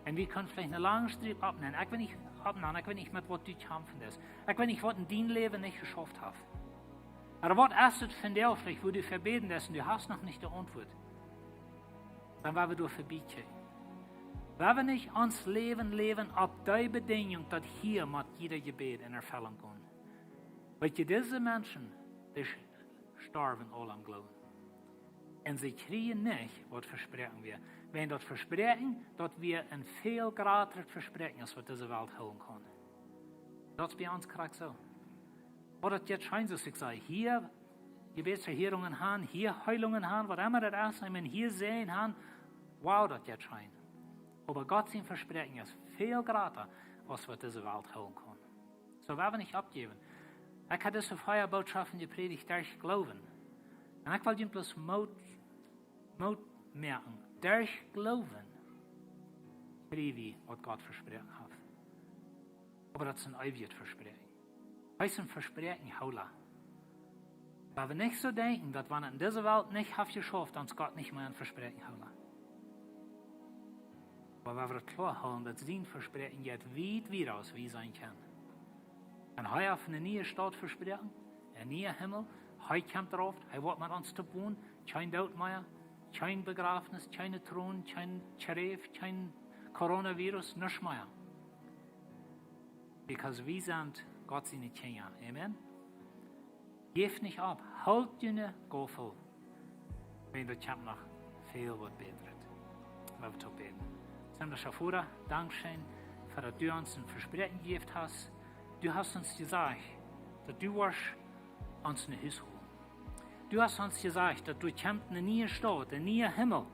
Un wie kunnen veleicht eene lange Striep oppnämen. Ekj weet nich, oppnämen, ekj weet nich, met waut du kjamfen deist. Ekj weet nich, waut en dien Läwen nich jeschauft haft. Oba waut es et vondoag veleicht, wua du fa bäden deist un du hast noch nich de Auntwuat? Dan woa wie doa verbie kjikjen. Woa wie nich ons Läwen läwen opp dee Bedinjunk, daut hia mott jieda Jebäd en Erfellunk gonen. Weet jie, dise Menschen, dee storwen aul aum Gloowen. Un see kjrieen nich, waut vesproaken wia. Wan daut Vespräakjen, daut wia een väl jratret Vespräakjen, aus waut dise Welt hoolen kaun. Daut es bie ons krakjt soo. Waut daut jeit scheen, soo aus ekj säd, hia Jebädserhierungen han, hia Heilungen han, waut emma daut es, ekj meen, hia Säajen han, wow, daut jeit scheen. Oba Gott sien Vespräakjen es väl jrata, aus waut dise Welt hoolen kaun. Soo, woa wie nich oppjäwen. Ekj hab dise vea Botschoften jeprädicht derch Gloowen. Un ekj well junt bloos Moot, Moot moaken. Derch Gloowen kjrie wie, waut Gott vesproaken haft. Oba daut es een eewjet Vespräakjen. Hee es een Vespräakjenhoola. Woa wie nich soo denkjen, daut wan et en dise Welt nich haft jeschauft, dan es Gott nich mea een Vespräakjenhoola. Oba woa wie daut kloa hoolen, daut sien Vespräakjen jeit wiet wieda, aus wie seenen kjennen. Un hee haft eene niee Staut vesproaken, een niea Himmel. Hee kjemt doaropp, hee woat met ons toop wonen, kjeen Doot mea, kjeen Bejrafnis, kjeene Tronen, kjeen Kjräft, kjeen Coronavirus, nuscht mea. Because wie sent Gott siene Kjinja. Amen. Jäft nich opp. Hoolt june Gow voll. Wan daut kjemt noch väl waut Bätret. Woa wie toop bäden. Himmlischa Voda, dankscheen fa daut du ons een Vespräakjen jejäft hast. Du hast ons jesajcht, daut du woascht ons no Hus holen. Du hast ons jesajcht, daut doa kjemt eene niee Staut, een niea Himmel.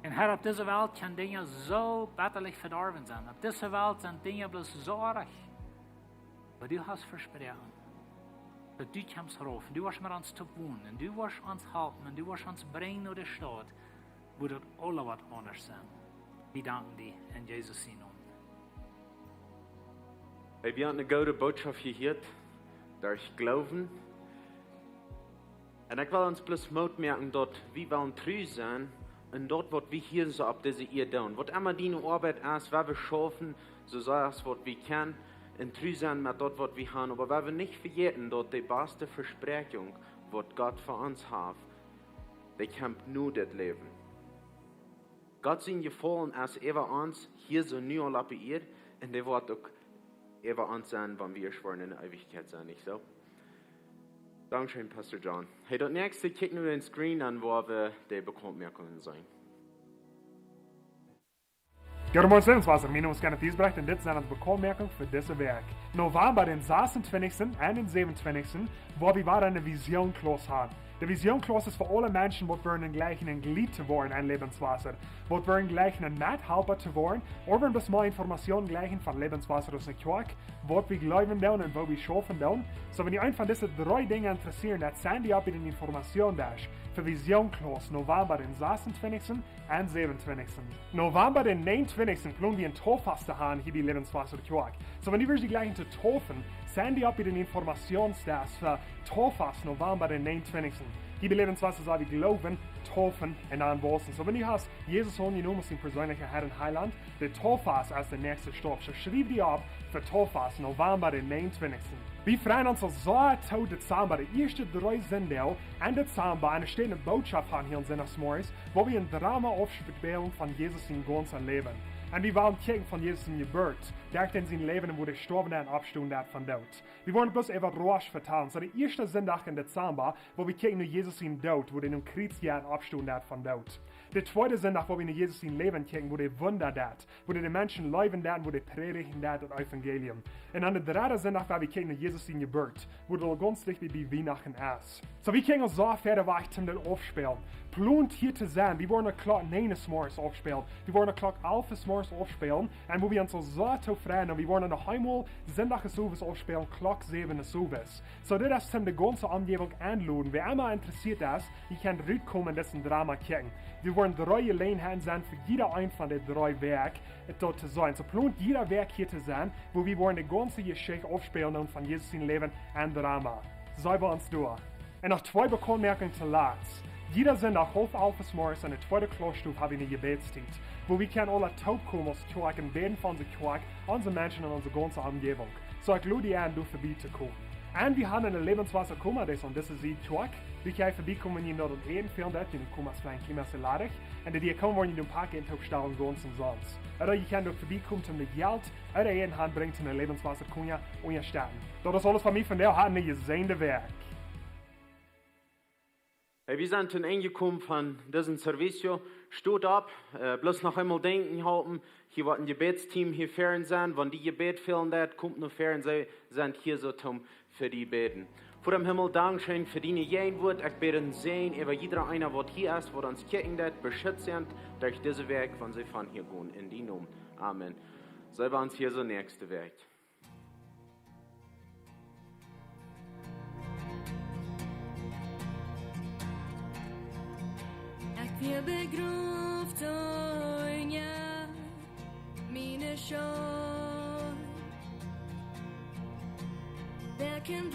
Un Herr, opp dise Welt kjennen Dinja soo bettalich vedorwen sennen. Opp dise Welt sent Dinja bloos soo oajch. Oba du hast vesproaken, daut du kjemst rauf. Du woascht met ons toop wonen. Un du woascht ons halpen. Un du woascht ons brinjen no de Staut, wua daut aula woat aundasch sennen. Wie danken die en Jesus sienen Nomen. Hey, wie haben eene goode Botschaft jehieet, derch Gloowen. Un ekj well ons bloos Moot moaken, daut wie wellen tru sennen en daut, waut wie hia soo opp dise Ieed doonen. Waut emma diene Oabeit es, woa wie schaufen, soo sea aus waut wie kjennen, un tru sennen met daut, waut wie han. Oba woa wie nich vejäten, daut de baste Vespräakjunk, waut Gott fa ons haft, dee kjemt no dit Läwen. Gott sien Jefaulen es äwa ons hia soo nu aul opp de Ieed, un dee woat uk äwa ons sennen, wan wie ieescht woaren en de Eewichkjeit sennen, nich soo? Dankscheen, Pastor John. Hey, daut näakjste, kjikj no dän Screen aun, wua wie de Bekauntmoakungen seenen. Goodemorjen, Sendungswasser. Mien Nomen es Kenneth Giesbrecht un dit sent de Bekauntmoakungen fa dise Wäakj. November, dän sasuntwintichsten un dän säwenuntwintichsten, woa wie wada eene Vision Class haben. De Vision Class es fa aule Menschen, waut wellen jleichen een Jlied to woaren aun Lebenswasser, waut wellen jleichen een Methalpa to woaren, ooda wellen bloos mea Information jleichen von Lebenswasser aus eene Kjoakj, waut wie jleewen doonen un woo wie schaufen doonen. Soo, wan die eent von dise dree Dinja interessieren, dan sign die opp bie dän Information Desk fa Vision Class, November dän sasuntwintichsten un säwenuntwintichsten. November dän näajenuntwintichsten plon wie een Tauffast to haben hia bie Lebenswasser Kjoakj. Soo, wan du west jleichen to taufen, sign die opp bie dän Information Desk fa Tauffast, November dän näajenuntwintichsten. Hia bie Lebenswasser sell wie jleewen, taufen un dan wausen. Soo, wan du hast Jesus aunjenomen aus dien perseenlicha Herr un Heilaunt, de Tauffast es de näakjste Staup. Soo schriew die opp fa Tauffast, November dän näajenuntwintichsten. Wie freien ons aul soo to Dezamba, de ieeschte dree Sindach en Dezamba, un et steit eene Botschaft aun hia aun Sindachsmorjes, wua wie een Drama aufspälen von Jesus sien gaunzet Läwen. Un wie wellen kjikjen von Jesus siene Jeburt, derch dän sien Läwen un woo hee jestorwen es un oppjestonen es vom Doot. Wie woaren bloos äwa Rosch vetalen. Soo, de ieeschte Sindach en Dezamba, wua wie kjikjen no Jesus sien Doot, woo hee aum Kjriez jeit un oppjestonen es vom Doot. De tweede Sindach, wua wie no Jesus sien Läwen kjikjen, woo hee Wunda deed, woo hee de Menschen läwen deed, woo hee prädjen deed daut Evangelium. Un aun de dredde Sindach, wua wie kjikjen no Jesus siene Jeburt, wua daut gaunz dicht bie Wienachten es. Soo, wie kjennen soo wieda wajch toom daut aufspälen. Plon hia to sennen. Wie woaren Klock näajen zemorjes aufspälen. Wie woaren Klock alf zemorjes aufspälen. Un wua wie ons soo to freien. Un wie woaren noch eemol Sindach zemorjes aufspälen, Klock säwen zemorjes. Soo, dit es toom de gaunze Omjäwunk enloden. Wäa emma interessieet es, dee kaun rutkomen un dit Drama kjikjen. Wie woaren dree Jeläajenheiten sennen fa jieda eent von de dree Wäakj doa to sennen. Soo plon jieda Wäakj hia to sennen, wua wie woaren de gaunze Jeschicht aufspälen un von Jesus sien Läwen en Drama. Soo, wie ons doa. Un noch twee Bekauntmoakungen to latst. Jieda Sindach haulf alf zemorjes en de tweede Klausstuf hab wie eene Jebädstiet, wua wie kjennen aula toopkomen aus Kjoakj un bäden fa onse Kjoakj, onse Menschen un onse gaunze Omjäwunk. Soo, ekj lod die en, doa verbie to komen. Un wie haben eene Lebenswasser Koma, dee es aun dise Sied Kjoakj. Dee kjenn jie verbiekomen, wan jie doa daut Äten fälen deit, de Koma es veleicht een kjlien bät ladich. Un dee, dee komen, woaren jie dän Pack en toopstalen, gaunz omsonst. Ooda jie kjennen uk verbiekomen, om de Jelt ooda Äten han brinjen, om de Lebenswasser Koma unjastetten. Daut es aules von mie vondoag, hab eene jesäajende Wäakj. Hey, wie sent aum Enj jekomen von disen Servicio. Stot opp, äh, bloos noch eemol denkjen halpen. Hia woat een Jebädsteam hia ver sennen. Wan die Jebäd fälen deit, komt no ver, see sent hia soo toom fa die bäden. Voda em Himmel, dankscheen fa diene Jäajenwoat. Ekj bäd een Säajen äwa jieda eena, waut hia es, waut ons kjikjen deit, beschutzt an derch dise Wäakj, wan see von hia gonen, en dienen Nomen. Amen. See wie ons hia soo näakjste Wäakj. Ekj wia begroft unja miene Schult. Wäa kaun